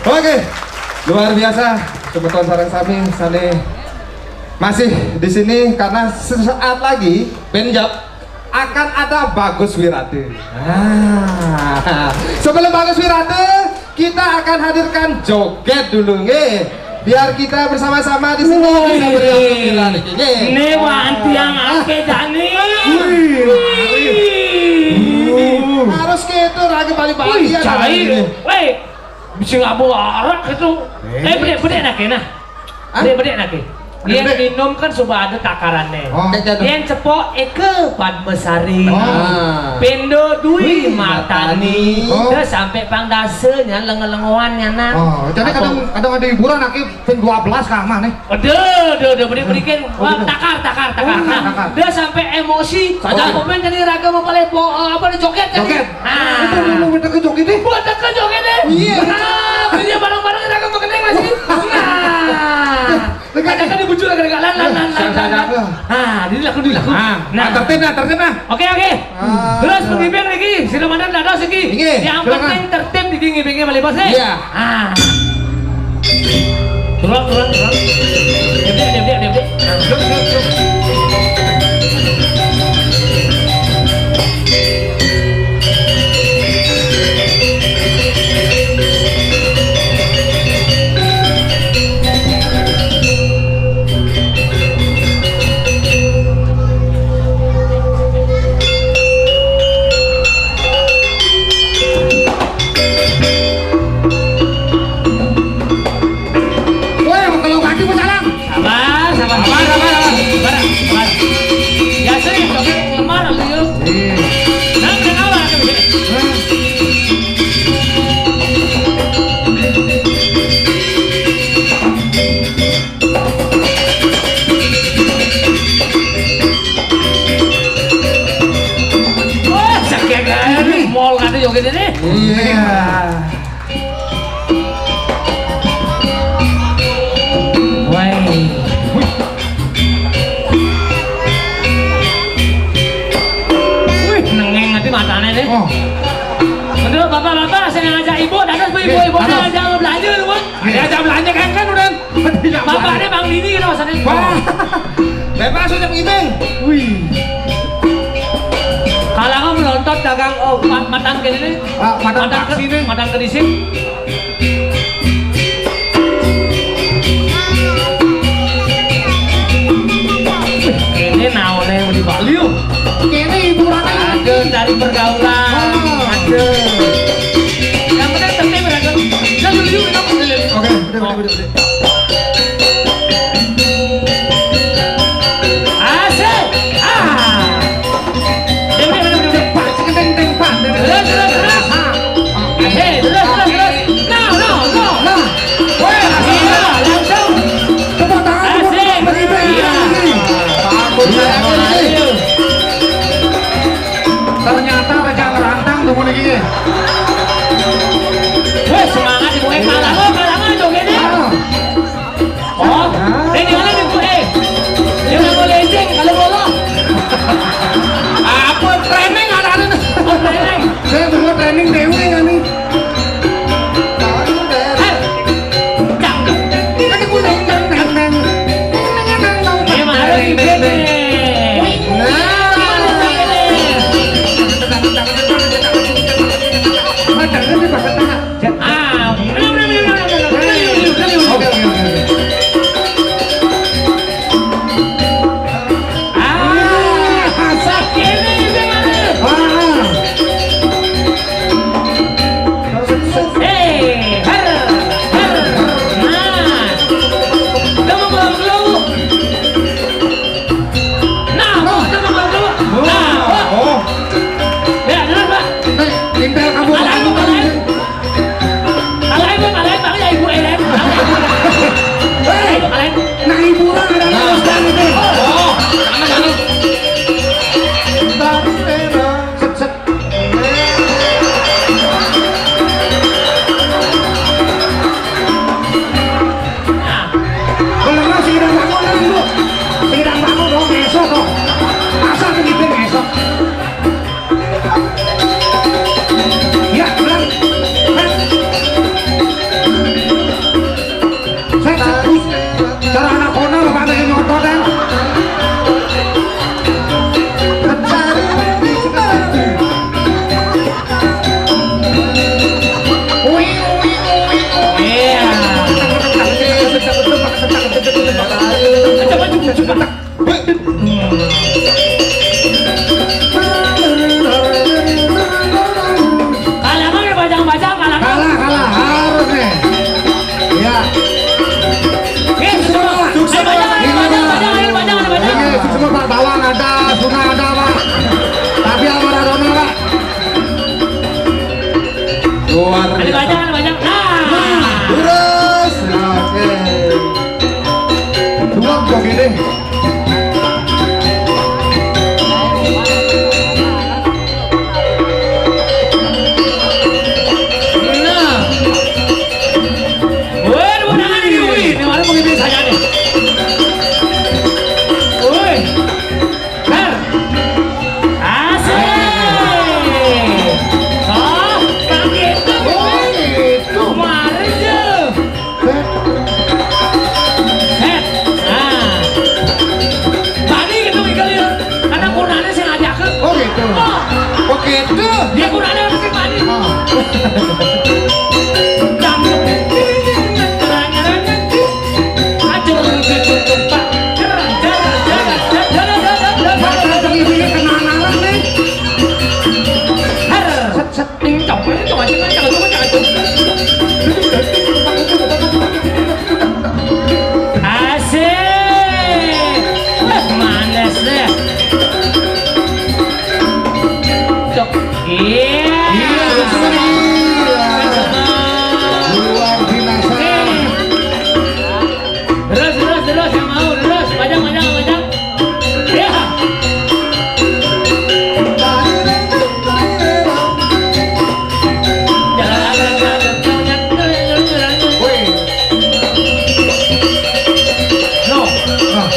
Oke, luar biasa. Semeton sareng sami sané masih di sini karena sesaat lagi Benjab akan ada Bagus Wirate. Nah, sebelum Bagus Wirate, kita akan hadirkan joget dulu, nggih. Biar kita bersama-sama di sini bisa beriring-iringan, nggih. Né wah tiang aké jani. Wih, wih. Harus gitu, raga Bali-Bali. Wih, ya, cai. Wih, bisa ngabo arak gitu. Eh, bedék-bedék nak, nah. Hah? Bedék-bedék nak. Yén minum kan suba ada takarané. Oh. Yén cepok Éké Padmasari. Oh. Pindha Dwi Martani. Oh. Terus sampai pang dasa nya lengo-lengoan nya, nah. Oh, jadi kadang, kadang ada hiburan, aké ping dua belas ka amah nih. Aduh, aduh, aduh, beri-berikan. Oh, wah, gitu. Takar, takar, takar. Oh, nah, takar. Dia sampai emosi. Saja. Pemain jadi raga mau paling po-, eh, apa nih, joget tadi. Joget. Nah. Itu lu, lu, lu, joget deh. Buat teka joget deh. Iya. Ah, beli bareng-bareng raga mau kening masih. Nah. Dekat, dekat di bujur, dekat, dekat. Lan, lan, lan, lan, lan, lan. Saja, saja. Ah, ini laku, ini laku. Ah, nah, tertib nah, tertib nah. Oke, oke. Ah, terus iya. Pengimpin lagi, si Ramadan dados iki. Inggih, silakan. Yang penting tertib iki ngimpinge malih, Bos, eh. Iya. Ah. Turun, turun, turun. Diam, diam, diam, diam, diam. Nah, duduk, duduk, duduk. Woi, kalau kaki mau salam. Sabar, sabar. Sabar, sabar, sabar. Sabar, sabar. Biasa ya, joget lemah, lalu yuk. Iya. Nah, udah kawan, tuh, ya. Hah? Wah, sekian kali mall kata joget ini. Iya. Woi. Wih, nengeng ati matane nih. Oh. Aduh, bapak-bapak, saya ngajak ibu, dados ibu-ibu, ibu, saya ngajak belanja, lu, Bang. Ada aja belanja kan, kan udah. Bapak ini Bang Dini gitu maksudnya. Wah. Bebas udah begitu. Wih. Kalau melontot dagang, oh, ma-, matan ke sini. Ah, matan matan ke, taksi nih. Matan ke di sini. Ini naone di Bali, yuk. Ini hiburan. Ada dari pergaulan. Oh. Ada. Yang penting tertib ya, Kak. Udah dulu yuk, minum dulu. Oke, udah, udah, udah, udah. Asik. Ah. Diam, diam, diam, diam. Pak, ceketeng, teng, pak. Terus, terus, terus. Ah. Asik, terus, terus, terus. No, no, no. Nah. Woi, iya, langsung. Tepuk tangan, tepuk tangan bagi Bang Ipin. Iya. Bagus, bagus. Ayo. Ternyata Raja Ngerantang tuh mriki. Wes, semangat, Ibu. Eh, kalah, oh, kalah, oh, jogetnya. Ah. Oh, eh, di mana nih, Bu? Eh, dia udah mau lenceng, kalau bola. Apa training ada, ada? Oh, training. Saya dulu training dewe ya nih. Hei. Cang. Ada kuning, nang, nang, nang. Nang, nang, nang, nang. Dia mah harus di B B. Nah. Ada, ada, ada. Duh, ya kurang ada sing mani. Ah. Mata pengen ini kenal-kenalan nih. Set, set. Asik. Wah, manis deh. Cok. Iya. Iya, betul. Iya. Luar biasa. Oke. Terus, terus, terus, yang mau, terus. Panjang, panjang, panjang. Ya. Woi. No. Nah.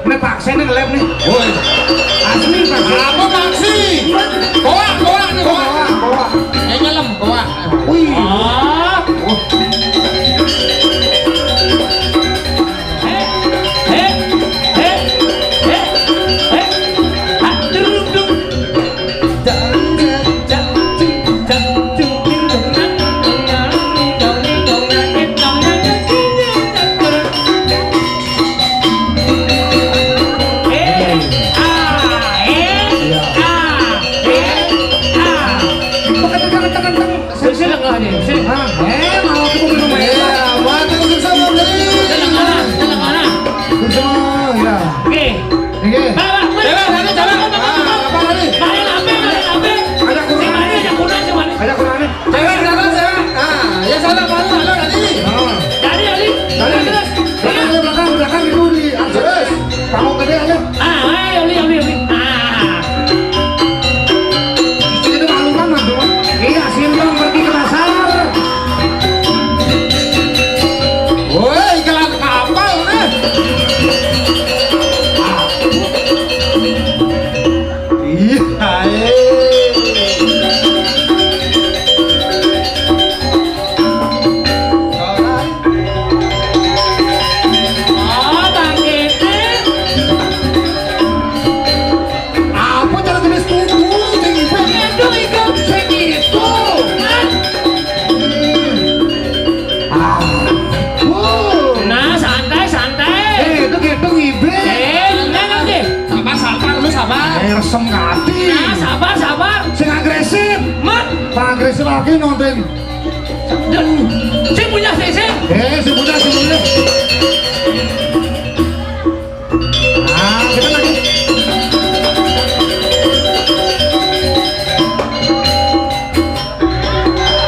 Ini Pak Sen yang nge-live nih. Woi. Asli, Pak Sen. Apa, Pak Sen? Boa, boa nih, boa. Boa, boa. Kayaknya lem, boa. Wih. Oh. Sini, sini, tengah aja, sini. Hah? Eh, mau aku minum air. Iya, buat yang susah, Bang. Sini, tengah, sini, tengah. Susah, ya. Oke. Oke. Pak, Pak, Pak. Jalan, jalan, jalan. Ah, apa tadi? Mari lambe, mari lambe. Ada kurang. Sing mari, ada kurang, sing mari. Ada kurang nih. Jalan, jalan, jalan. Ah, ya sana, Pak. Halo, tadi. Ah. Tadi, tadi. Tadi. Terus, terus. Belakang, belakang, belakang itu di akses. Terus. Panggung gede aja. Ah, ayo, Li, Li, Li. Ah. Itu malu kan, Mas, tuh. Iya, Simpang pergi ke pasar. Woi, iklan kapal nih. Ah. Iya, eh. Oh, Bang Gede. Apa cara tulis tutu? Sing ibu. Itu, itu, sing itu. Hah? Ah. Wuh. Nah, santai, santai. Eh, itu gitu ngibe. Eh, bener nanti. Sabar, sabar, lu sabar. Eh, resem kati. Nah, sabar, sabar. Sing agresif. Mat. Pak agresif lagi nonton. Duh. Sing punya sih, sing. Eh, sing punya, sing punya. Ah, kita lagi.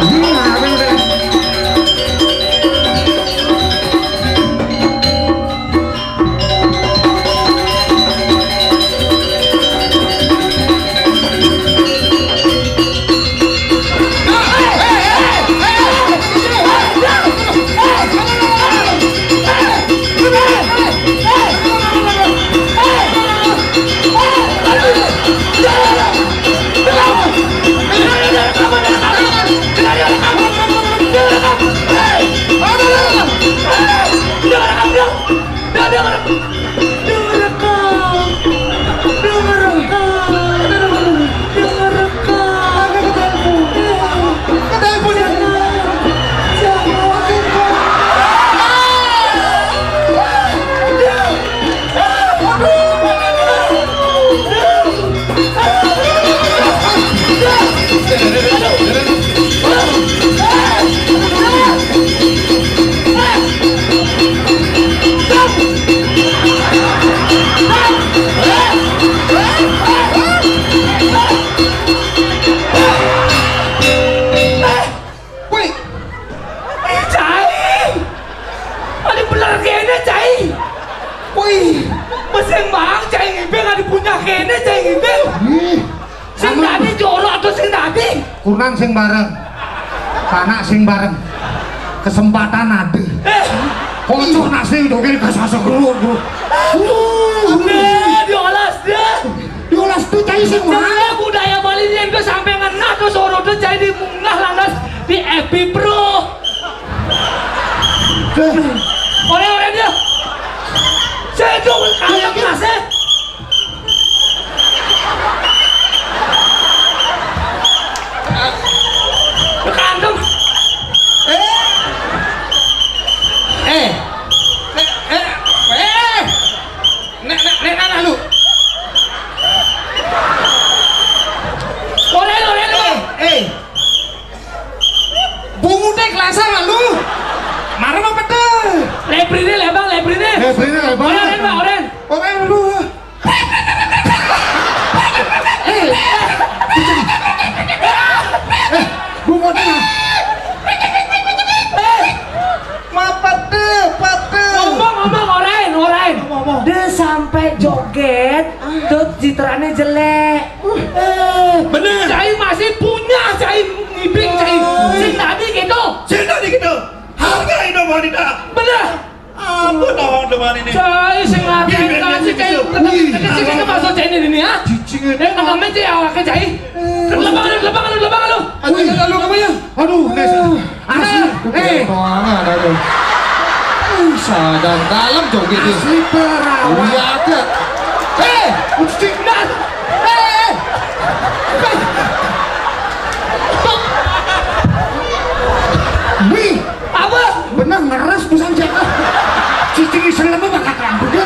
Hmm, apa yang udah? Woi, cai. Ada bener kene, cai. Woi, mesin bang, cai ngibing ada punya kene, cai ngibing. Ih, sing anu tadi jorok atau sing tadi? Kunang sing bareng. Panak sing bareng. Kesempatan ada. Eh. Kocok nasi joget kasasa geruk, geruk. Udah, diolas deh. Diolas tuh cai sing mana? Cara budaya Bali ini itu sampai ngena tuh soro tuh cai dimunggah lantas di F B Pro. Eh. Oleh-oleh dia. Saya tuh anak ngasih. Terane jelek. Eh, bener. Cai masih punya, cai ngibing, cai. Sing tadi gitu. Sing tadi gitu. Hargai dong wanita. Bener. Ampun, awak demen ini. Cai sing ngargain kasih, cai. Wih. Cai, cai, cai, maksud cai ini, ini, ya? Cicing ini. Eh, namanya cai awaknya, cai. Lebang lu, lebang lu, lebang lu. Aduh, aduh, aduh, aduh, aduh. Aduh, Nes. Asli. Eh. Doangan, aduh. Ih, sadang dalam joget ini. Asli perawan. Iya, ada. Eh, mesti benar. Eh, eh. Wih, apa? Benar ngeres pisan, cek. Cicing iseng lemu bakal rambutnya.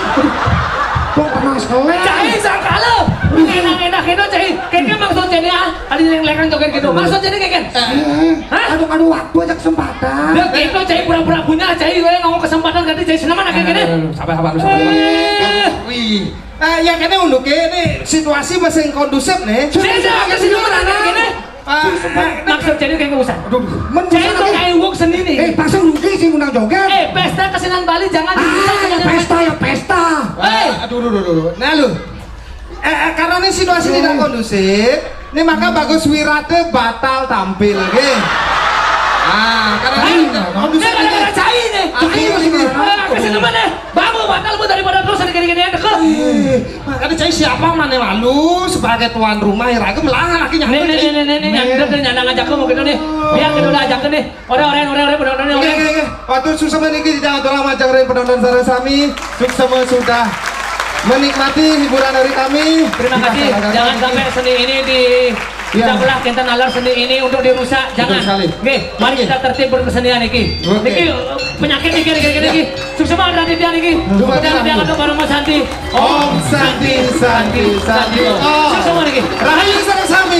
Kok pernah sekolah? Cai sangkala. Enak-enak itu, cai. Kayaknya maksud cai, ah. Ada yang lekan joget gitu. Maksud cai kayak. Eh, hah? Aduh, aduh, waktu aja kesempatan. Dia gitu, cai pura-pura punya, cai, eh, ngomong kesempatan ganti, cai seneng mana kayak gini. Aduh, aduh, sabar, sabar, sabar. Eh. Wih. Eh, ya kene unduke ini situasi masih kondusif nih. Sini, sini, aku sini, mana kayak gini. Ah, maksud cai kayak usah. Aduh, men cai usah tuh lagi. Kayak wong sendiri. Eh, pasang rugi sih ngundang joget. Eh, pesta kesenian Bali jangan. Ah, dirusak ya dengan pesta, ya pesta. Eh. Aduh, aduh, aduh, aduh. Nah, lu. Eh, eh, karena ini situasi tidak kondusif, ini maka Bagus Wirate batal tampil, nggih. Ah, karena ini tidak kondusif. Ini gara-gara cai nih. Akhir ini. Eh, aku sih temen, eh. Bagus batal, Bu, daripada terus gini-gini, deket. Eh, makanya cai siapa mana malu sebagai tuan rumah, ya, ragu melarang lagi. Nih, nih, nih, nih, nih, nih, nyandar deh, nyandar ngajak aku mau gitu nih. Biar kita udah ajak nih. Ora, ora, ora, ora, ora, ora, ora. Oke, oke, oke. Waktu susah niki jangan terlalu majang ring penonton sareng sami. Suksema sudah menikmati hiburan dari kami. Terima kasih. Jangan sampai seni ini di, iya, kita belah, kita nalar seni ini untuk dirusak. Jangan. Betul sekali. Nggih, mari kita tertib berkesenian niki. Oke. Niki, eh, penyakit niki, niki, niki, niki. Suksema Raditya niki. Suksema. Kemudian dia atau Parama Santi. Om Santi, Santi, Santi. Om. Suksema niki. Rahayu sareng sami.